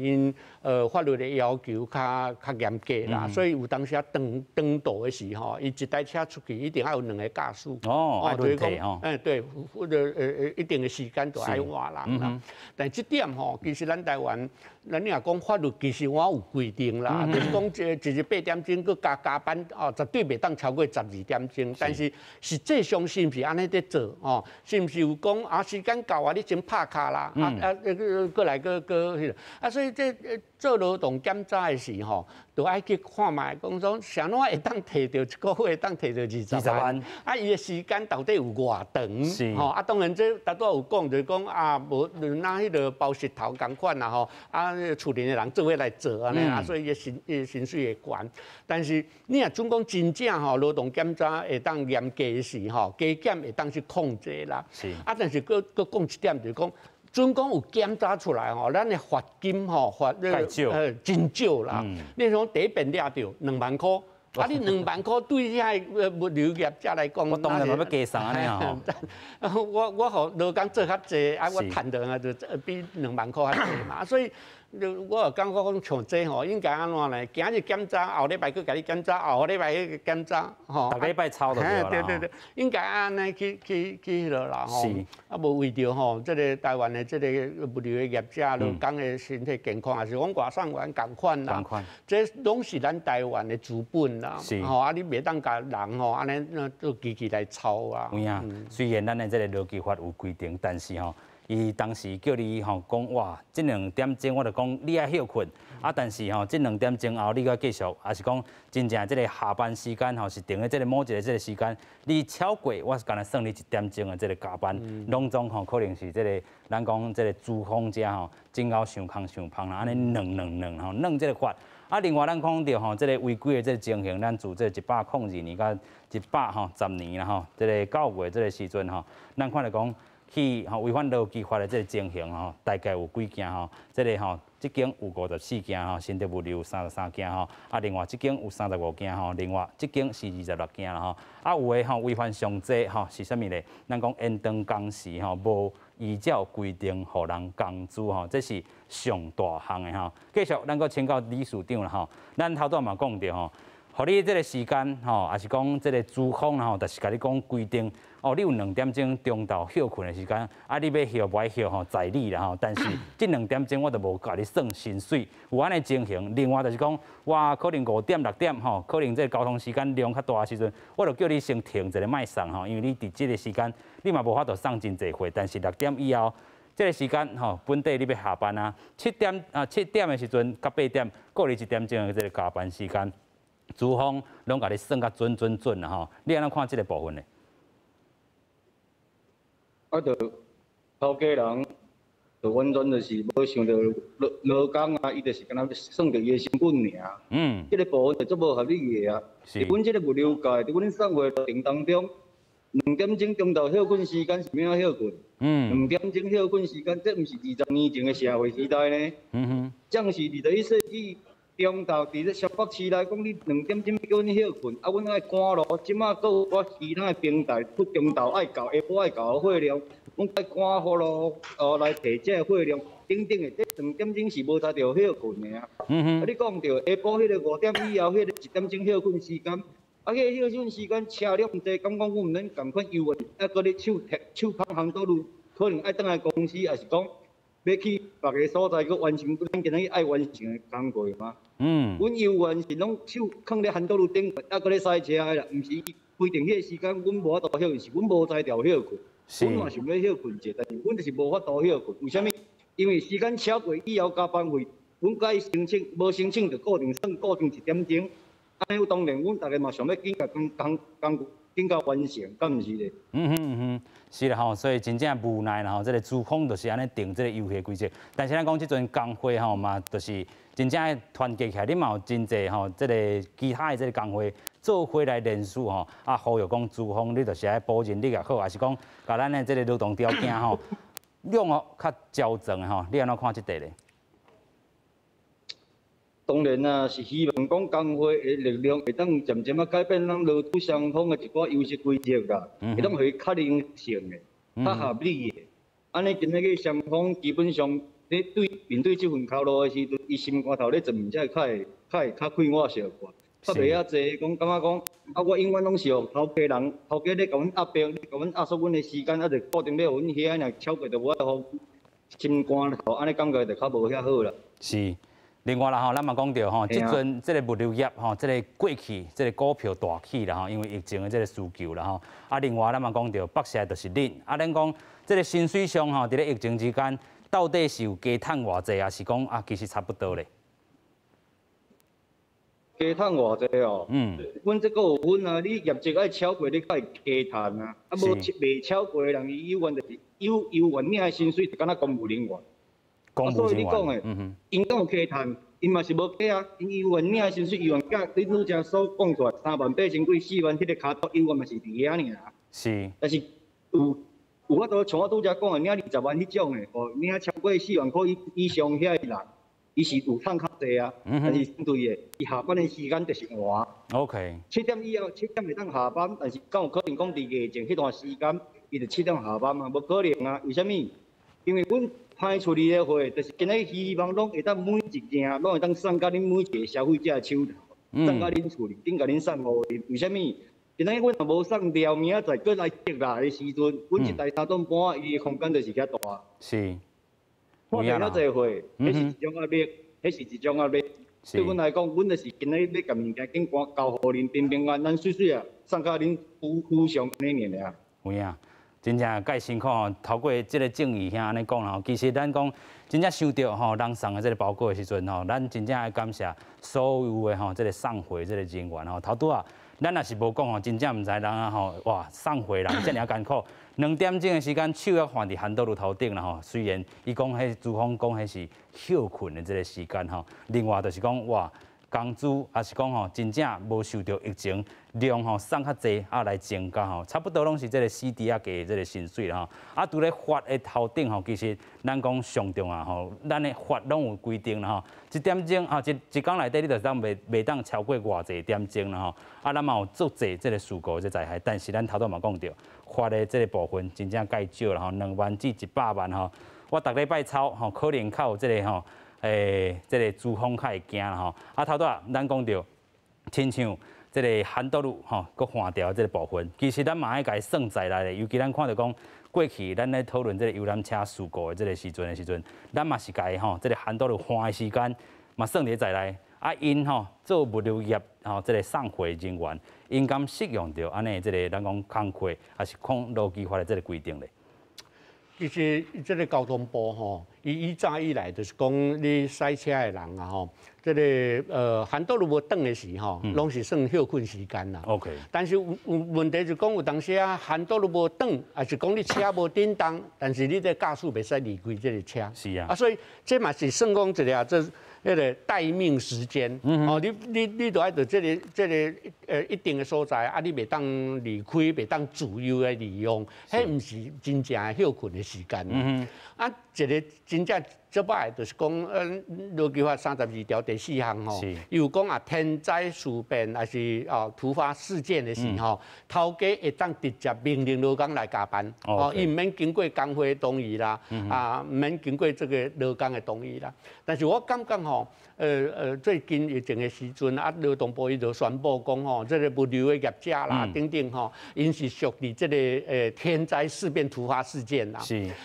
𪜶法律的要求較嚴格啦，所以有當時啊長長途的時吼，伊一台車出去一定愛有兩个駕駛。哦，愛輪替吼。欸對，或者一定的時間就愛換人啦。但這點吼，其實咱台灣，咱你若講法律，其實我有規定啦，就是講一日8點鐘，閣加加班哦，絕對袂當超過12點鐘。但是實際上是毋是按呢佇做哦？是毋是有講啊？時間到啊，你先拍卡啦，啊啊，閣來閣閣彼個啊，所以這做勞動檢查的時吼，就愛去看覓，講說啥怎會當提著一个月會當提著20萬，啊，伊的時間到底有偌長？吼啊，當然這頭拄仔有講，就是講啊，無若彼个包石頭仝款啦吼，啊，厝裡的人做伙來做按呢啊，所以伊薪水會懸。但是你若準講真正吼勞動檢查會當嚴格時吼，加減會當去控制啦。啊，但是閣閣講一點就是講。準講有檢查出來吼，咱的罰金吼罰真少啦。你像第一遍掠著2萬箍，啊你2萬箍對遐个物流業者來講，我當然嘛欲加送按呢吼。我予勞工做較濟，啊我趁著啊就比2萬箍較濟嘛，所以。我有感覺講像這吼，應該按怎呢？今日檢查，後禮拜閣共你檢查，後禮拜閣檢查，吼。逐禮拜抽就對啦。對對對，應該按呢去去去彼落啦吼。啊，無為著吼，這个台灣的這個物流的業者，勞工的身體健康，抑是講外送員仝款啦。這攏是咱台灣的資本啦。吼，啊，你袂當共人吼按呢做機器來操啊。有影，雖然咱的這个勞基法有規定，但是吼。伊當時叫你吼講哇，這兩點鐘我就講你愛歇睏，啊，但是吼這兩點鐘後你閣繼續，抑是講真正這个下班時間吼是定咧這个某一个這个時間，你超過我是干焦算你一點鐘的這个加班，攏總吼可能是這个咱講這个資方遮吼真𠢕傷空傷芳啦，按呢軟軟軟吼軟這个法。啊，另外咱講著吼，這个違規的這个情形，咱自這102年到110年啦吼，這个9月這个時陣吼，咱看著講去吼違反勞基法的這个情形吼，大概有幾件吼，這个吼，這間有54件吼，新竹物流33件吼，啊，另外這間有35件吼，另外這間是26件啦吼，啊，有的吼違反上濟吼是啥物咧？咱講延長工時吼，無依照規定予人工資吼，這是上大項的吼。繼續，咱閣請教理事長啦吼。咱頭拄嘛講著吼，予你這个時間吼，抑是講這个資方吼，就是共你講規定，哦，你有兩點鐘中晝歇睏的時間，啊，你欲歇無愛歇吼，在你啦吼。但是這兩點鐘我就無共你算薪水，有按呢情形。另外就是講，我可能5點6點吼，可能這个交通時間量較大的時陣，我就叫你先停一下，莫送吼，因為你佇這个時間你嘛無法度送真濟貨。但是6點以後，這个時間吼，本底你欲下班啊，7點啊7點的時陣到8點，閣你一點鐘的這个加班時間，資方攏共你算甲準準準啦吼。你按怎看這个部分呢？啊，就頭家人，就完全就是無想著勞勞工啊，伊就是干焦算著伊的成本爾。這个部分就足無合理的啊。佇阮這个物流界，佇阮送貨過程當中，兩點鐘中晝歇睏時間是欲按怎歇睏？兩點鐘歇睏時間，這毋是20年前的社會時代呢。這是21世紀中晝，佇咧雙北市來講，你兩點鐘欲叫阮歇睏，啊，阮愛趕路，這馬閣有我其他的平台，出中晝愛到，下晡愛到的貨量，阮愛趕貨路，來提這个貨量，等等的，這兩點鐘是無才調歇睏的啊。啊，你講著下晡彼个5點以後，彼个一點鐘歇睏時間，啊，彼个歇睏時間車輛毋濟，敢講阮毋免仝款猶原，啊，閣咧手提手捧烘倒路，可能愛轉來公司，抑是講欲去別个所在閣完成咱今仔日愛完成的工課嗎？阮猶原是攏手囥咧烘倒路頂，啊，閣咧駛車的啦，毋是規定彼个時間，阮無法度歇睏，是阮無才調歇睏。阮嘛想欲歇睏者，但是阮就是無法度歇睏。為啥物？因為時間超過以後加班費，阮共伊申請，無申請就固定算固定一點鐘。按呢當然，阮逐个嘛想欲緊共工工工緊共完成，敢毋是咧？嗯哼嗯哼，是啦吼，所以真正無奈啦吼，這个資方就是按呢定這个遊戲規則。但是咱講這陣工會吼嘛，就是真正愛團結起來，你嘛有真濟吼，這个其他的這个工會做伙來聯署吼，啊，呼籲講資方你就是愛保人力也好，抑是講共咱的這个勞動條件吼，弄予較周全的吼，你按怎看這塊咧？當然啦，是希望講工會的力量會當漸漸仔改變咱勞資雙方的一寡遊戲規則啦，會當予伊較靈性的、較合理的。按呢今仔日雙方基本上咧對面對這份頭路的時陣，伊心肝頭咧做物才會較會較會較快活小可，較袂遐濟講感覺講啊，我永遠攏是予頭家人，頭家咧共阮壓迫，咧共阮壓縮阮的時間，啊，就固定欲予阮遐爾超過就無法度心肝頭，按呢感覺就較無遐好啦。是。另外啦吼，咱嘛講著吼，這陣這个物流業吼，這个過去這个股票大起啦吼，因為疫情的這个需求啦吼。啊，另外咱嘛講著，北市就是恁，啊，咱講這个薪水上吼，佇咧疫情之間，到底是有加趁偌濟，抑是講啊，其實差不多咧？加趁偌濟哦？阮這閣有分啊，你業績愛超過，你才會加趁啊。啊，無袂超過的人，伊猶原就是猶猶原領的薪水，就敢若公務人員。啊，所以你講的，𪜶敢有加趁？𪜶嘛是無加啊，𪜶猶原領的薪水，猶原佮你拄才所講出來3萬8千幾、4萬，彼个跤頭猶原嘛是佇遐爾。但是有有法度像我拄才講的，領20萬彼種的，哦，領超過4萬箍以上遐的人，伊是有趁較濟啊。但是相對的，伊下班的時間就是晚。 7點以後，7點會當下班，但是敢有可能講佇月前彼段時間，伊就7點下班嗎？無可能啊！為啥物？因為阮派出去的貨，就是今仔希望攏會當每一件，攏會當送到恁每一个消費者的手頭，送到恁厝裡，緊共恁送予恁。為啥物？今仔阮若無送料，明仔載閣來積來的時陣，阮一台三噸半，伊的空間就是遐大。看著遐濟貨，彼是一種壓力，彼是一種壓力。對阮來講，阮就是今仔欲共物件緊趕交予恁平平安安、媠媠啊，送到恁府府上按呢爾。有影。真正蓋辛苦吼，透過這個正義兄按呢講吼，其實咱講真正收著吼人送的這個包裹的時陣吼，咱真正愛感謝所有的吼這個送貨這個人員吼。頭拄仔，咱若是無講吼，真正毋知人啊吼，哇，送貨人遮爾艱苦，2點鐘的時間手猶放佇 handle 頭頂啦吼。雖然伊講彼廚房講彼是歇睏的這個時間吼，另外就是講哇，工資抑是講吼，真正無受著疫情量吼送較濟啊來增加吼，差不多攏是這個死豬仔價的這個薪水啦吼。啊，除咧法的頭頂吼，其實咱講上重要吼，咱的法攏有規定啦吼。1點鐘啊，一工內底你就當袂當超過偌濟點鐘啦吼。啊，咱嘛有足濟這個事故這災害，但是咱頭拄嘛講著，罰的這個部分真正蓋少啦吼，2萬至100萬吼。我逐禮拜操吼，可能較有這個吼。這個廚房較會驚啦吼。啊，頭拄仔咱講著，親像這個 handle 吼，閣換掉這個部分，其實咱嘛愛共伊算在內的。尤其咱看著講過去咱咧討論這個遊覽車事故的這個時陣的時陣，咱嘛是共伊吼，這個 handle 換的時間嘛算佇在內。啊，𪜶吼做物流業吼，這個送貨人員，𪜶敢適用著按呢這個咱講工課，抑是講勞基法的這個規定咧？其實這個交通部吼，伊以早以來就是講你駛車的人啊吼，這個handle 無轉的時吼，攏是算歇睏時間啦。 但是有問題就講有當時啊，handle 無轉，抑是講你車無振動，但是你這駕駛袂使離開這個車。啊，所以這嘛是算講一個這彼個待命時間。哦，你都愛佇這個一定的所在，啊，你袂當離開，袂當自由的利用，彼毋是真正的歇睏的時間。啊，一個真正足歹，就是講，勞基法32條第4項吼，伊有講啊，天災事變抑是哦突發事件的時候，頭家會當直接命令勞工來加班，哦，伊毋免經過工會同意啦，啊，毋免經過這個勞工的同意啦。但是我感覺吼，最近疫情的時陣啊，勞動部伊就宣布講吼，這個物流的業者啦等等吼，𪜶是屬佇這個天災事變突發事件啦。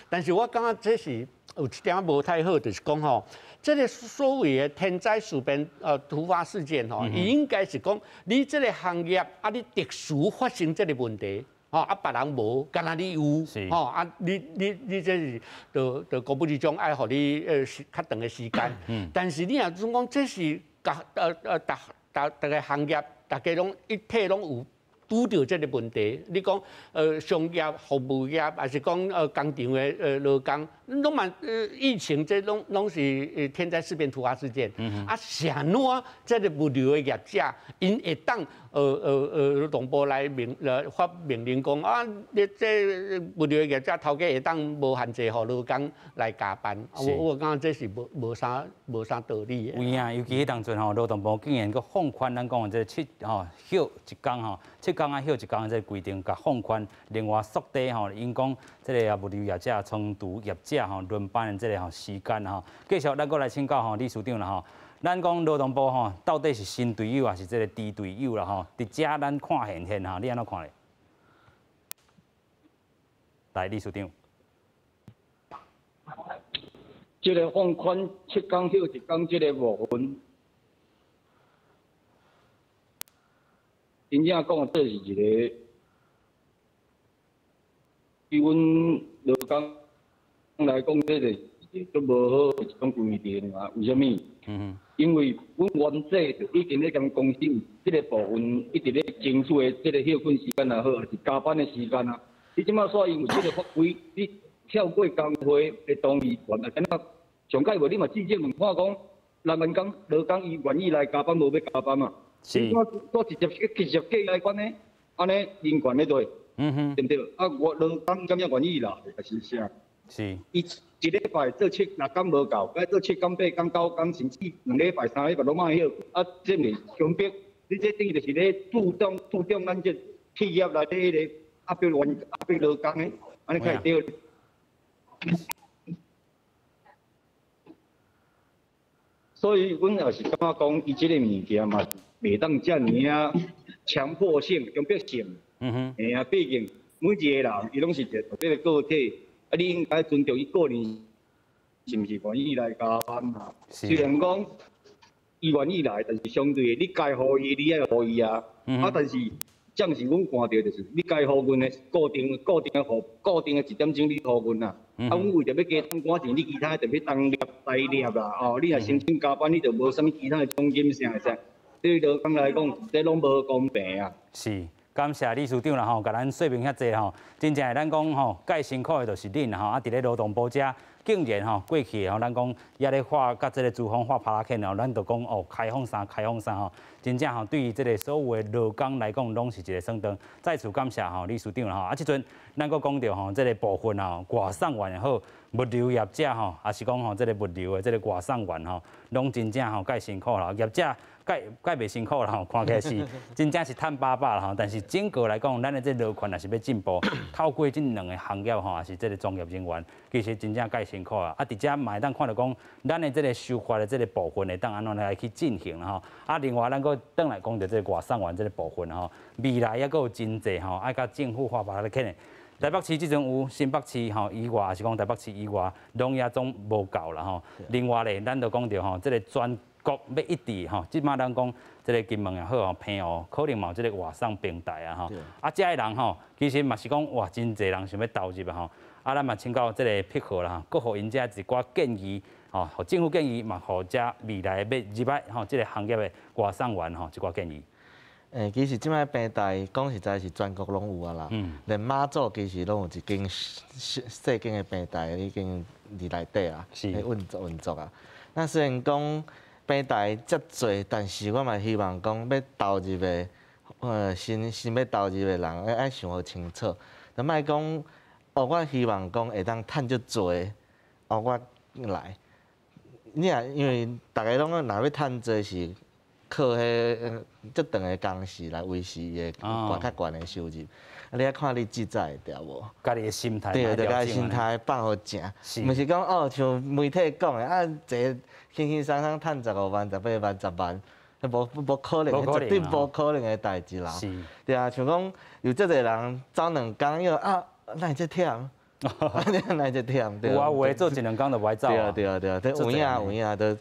但是我感覺這是有一點無太好，就是講吼，這個所謂的天災事變突發事件吼，伊應該是講你這個行業啊，你特殊發生這個問題，吼啊，別人無，干焦你有，吼啊，你這是就國不之中愛予你較長的時間。但是你若總講這是逐逐逐逐个行業，大家攏一體攏有拄著這個問題，你講商業、服務業，抑是講工廠的勞工，攏嘛疫情這攏是天災事變突發事件。啊，啥怎這個物流的業者，𪜶會當勞動部來發命令講啊，你這物流的業者頭家會當無限制予勞工來加班。我感覺這是無啥道理的。有影，尤其彼當陣吼，勞動部竟然閣放寬咱講的這個七吼歇一工吼，7工啊歇一工這個規定，共放寬。另外縮短吼，𪜶講這個啊物流業者、倉儲業者吼輪班的這個吼時間吼。繼續，咱閣來請教吼理事長啦吼。咱講勞動部吼，到底是神隊友還是這個豬隊友啦吼？佇遮咱看現現吼，你按怎看咧？來，理事長。這個放寬7工歇1工這個部分，真正講這是一個，對阮勞工來講，這個是一個足無好的一種規定啊。為啥物？因為阮原制就已經咧共公司這個部分一直咧爭取的這個歇睏時間也好，抑是加班的時間啊。你這馬煞因為這個法規，你跳過工會的同意權啊，按怎上蓋無你嘛至少問看講，人員工勞工伊願意來加班無欲加班嘛？我直接計來管呢，按呢人權咧對，對毋對？啊，我勞工敢也願意啦，抑是啥？伊一禮拜做7、6工無夠，該做7工、8工、9工，甚至2禮拜、3禮拜攏愛歇。啊，這毋是強迫，你這等於就是咧注重咱這企業內底彼個壓迫員壓迫勞工的，按呢才會對。所以，阮也是感覺講，伊這個物件嘛，袂當遮爾仔強迫性、強迫性。嘿啊，畢竟每一個人，伊攏是一個獨立的個體，啊，你應該尊重伊個人，是毋是願意來加班啊？雖然講伊願意來，但是相對的，你該予伊，你愛予伊啊。啊，但是暂时阮看著就是你该予阮的固定固定的予固定的一点钟你予阮啊。啊，阮为著欲加趁寡钱，你其他的就欲重粒代粒啦，哦，你若申请加班，你就无啥物其他的奖金啥啥。对劳工来讲，这拢无公平啊。是，感谢理事长啦吼，共咱说明遐济吼，真正的咱讲吼，盖辛苦的就是恁啦吼，啊，伫咧劳动部遮竟然吼，过去吼，咱讲也咧画佮这个资方画拍拉牵吼，咱就讲哦，开放啥开放啥吼，真正吼，对于这个所有的劳工来讲，拢是一个算账。再次感谢吼理事长啦吼，啊，这阵咱阁讲著吼，这个部分吼，外送员也好，物流业者吼，抑是讲吼，这个物流的这个外送员吼，拢真正吼盖辛苦啦，业者盖盖袂辛苦啦吼，看起来是真正是趁饱饱啦吼，但是整个来讲，咱的这劳权若是欲进步，透过这两个行业吼，抑是这个专业人员，其实真正盖辛苦啊。啊，伫遮嘛会当看著讲，咱的这个修法的这个部分会当按怎来去进行啦吼。啊，另外咱阁转来讲著这个外送员这个部分吼，未来犹阁有真济吼，爱佮政府画拍拉牵的。台北市这阵有新北市吼以外，抑是讲台北市以外，拢也总无够啦吼。另外咧，咱就讲著吼，这个全国欲一致吼，这马咱讲这个金门也好吼，澎湖可能嘛有这个外送平台啊吼。啊，遮的人吼，其实嘛是讲哇，真济人想欲投入啊吼。啊，咱嘛请教这个碧和啦，阁予𪜶遮一寡建议吼，予政府建议嘛，予遮未来欲入来吼这个行业的外送员吼一寡建议。其实这摆平台讲实在是全国拢有啊啦，连马祖其实拢有一间细细间的平台已经伫内底啊，咧运作运作啊。那虽然讲平台遮济，但是我嘛希望讲欲投入的，新新欲投入的人爱想予清楚，就莫讲哦，我希望讲会当趁足济，哦，我来。你若因为逐家拢若欲趁济是靠彼足长的工时来维持伊的悬较悬的收入，啊，你爱看你志在会牢无？家己的心态，对，著家己心态放予正，毋是讲哦，像媒体讲的啊，一个轻轻松松趁15万、18万、10万，无无可能，绝对无可能的代志啦。对啊，像讲有足济人走两工又啊，哪会遮忝？哪会遮忝？有啊，有的做一两工就无爱走啊。对啊对啊对啊，这有影有影都。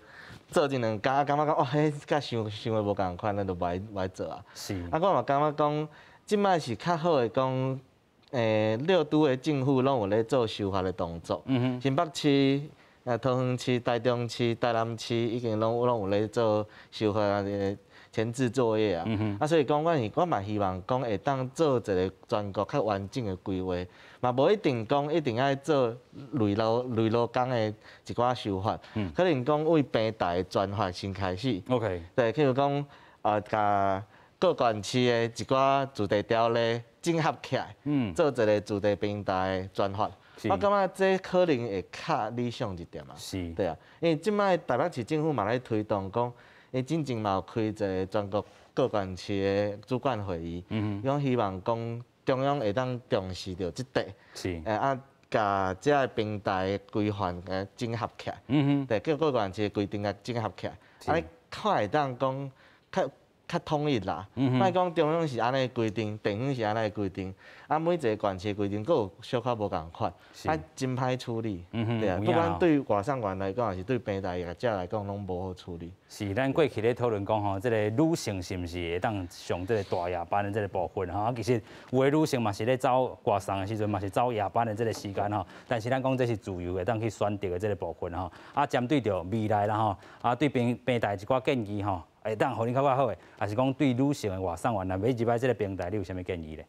做一两工，感觉讲哦，彼佮想想的无仝款，咱就无爱无爱做啊。啊，我嘛感觉讲，这摆是较好的讲，六都的政府拢有咧做修法的动作。新北市、桃园市、台中市、台南市已经拢拢有咧做修法的前置作业啊。啊，所以讲，我是我嘛希望讲会当做一个全国较完整的规划，嘛无一定讲一定爱做内劳内劳工的一寡修法，可能讲为平台专法先开始。 对，譬如讲，共各县市的一寡住宅条例整合起来，做一个住宅平台专法。我感觉这可能会较理想一点啊。对啊，因为这摆台北市政府嘛咧推动讲，伊进前嘛有开一个全国各县市的主管会议，伊讲希望讲中央会当重视著这块，啊，共这个平台规范共整合起来，对，各各县市的规定共整合起来，啊，你看会当讲较较统一啦，莫讲中央是按呢规定，地方是按呢规定，啊，每一个县市的规定阁有小可无仝款，啊，真歹处理，对啊，不管对外送员来讲，抑是对平台业者来讲，拢无好处理。是，咱过去咧讨论讲吼，这个女性是毋是会当上这个大夜班的这个部分吼？啊，其实有的女性嘛是咧走外送的时阵嘛是走夜班的这个时间吼。但是咱讲这是自由会当去选择的这个部分吼。啊，针对著未来啦吼，啊，对平平台一寡建议吼，会当予恁较较好的，抑是讲对女性的外送员若欲入来这个平台，你有啥物建议咧？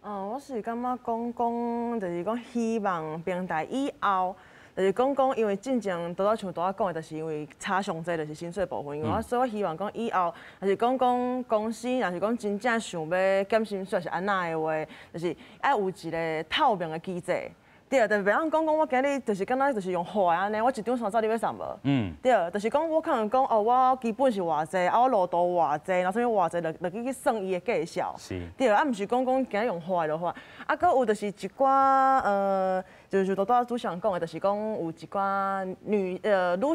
我是感觉讲讲，就是讲希望平台以后，就是讲讲，因为进前拄仔像拄仔讲的，就是因为差上济就是薪水部分，因为我所以我希望讲以后，就是讲讲公司若是讲真正想欲减薪水是按怎的话，就是爱有一个透明的机制。对，就是袂当讲讲我今日就是敢若就是用画的按呢，我一张线走你欲送无？对，就是讲我可能讲哦，我基本是偌济，啊我路途偌济，然后啥物偌济，落落去去算伊的价数。对，啊毋是讲讲今日用画的就画，啊，阁有就是一寡就是拄仔主持人讲的，就是讲有一寡女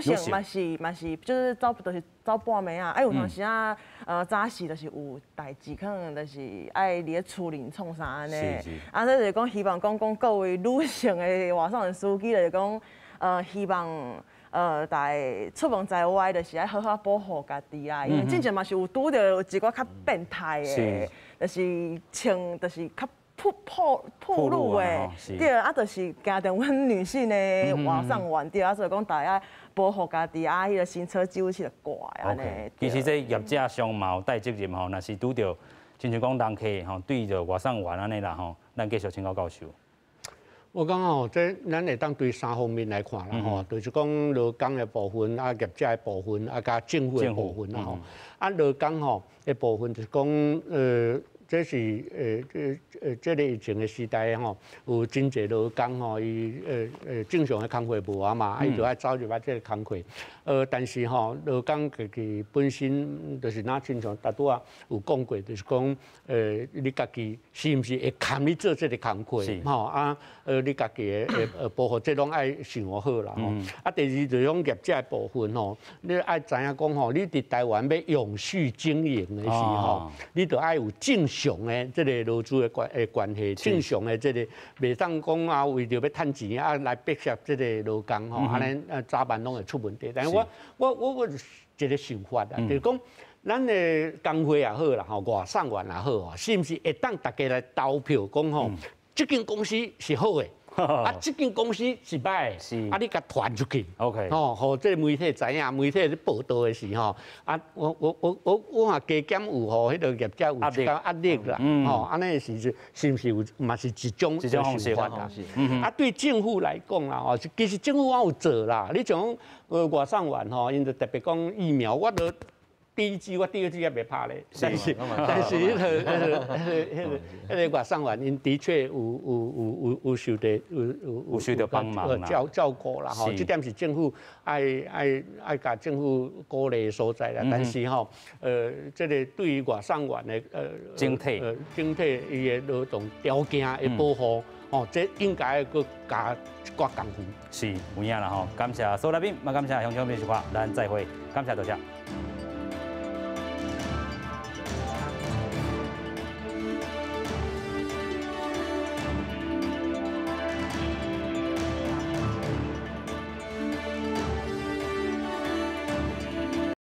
性嘛是就是走就是走半暝啊，啊有当时啊早时就是有代志，可能就是爱伫咧厝里创啥按呢。啊，所以就是讲希望讲讲各位女性的外送员司机，就是讲希望大家出门在外，就是爱好好保护家己啦。因为进前嘛是有拄著一寡较变态的。就是穿就是較曝曝曝露的，對，啊，就是驚著阮女性的外送員，對，啊，所以講大家保護家己啊，彼個行車記錄器就掛按呢。其實這業者上嘛有帶責任吼，若是拄著親像講人客吼對著外送員按呢啦吼，咱繼續請教教授。我感覺吼，這咱會當對三方面來看啦吼，就是講勞工的部分、啊業者的部分、啊佮政府的部分啦吼。啊勞工吼的部分就是講，這是這這个疫情的時代吼，有真濟勞工吼，伊正常的工課無啊嘛，啊伊就愛走入來這个工課。但是吼，勞工家己本身就是若親像頭拄仔有講過，就是講你家己是毋是會堪你做這个工課？吼啊，你家己的保護這攏愛想好啦吼。啊，第二就是講業者的部分吼，你愛知影講吼，你佇台灣欲永續經營的時候，你著愛有正常的這个勞資的關係，正常的這个袂當講啊，為著欲趁錢啊來剝削這个勞工吼，按呢早晚攏會出問題。但是我有一個想法啊，就是講咱的工會也好啦，吼外送員也好，是毋是會當大家來投票講吼，這間公司是好的？啊，這間公司是䆀的，啊，你共傳出去，OK，吼，予這个媒體知影，媒體咧報道的時候，啊，我嘛加減有予彼个業者有一寡壓力啦，吼，按呢時陣是毋是有嘛是一種一種方式啊？啊，對政府來講啦，吼，其實政府我有做啦，你像講外送員吼，𪜶就特別講疫苗，我都第一劑我第二劑猶未拍咧，但是彼个外送員，𪜶的確有受著有有受著幫忙照顧啦吼，這點是政府愛共政府鼓勵的所在啦。但是吼，這个對於外送員的整體整體伊的勞動條件的保護，哦，這應該閣加一寡工夫。是有影啦吼，感謝蘇來賓，嘛感謝鄉長美食話，咱再會，感謝多謝。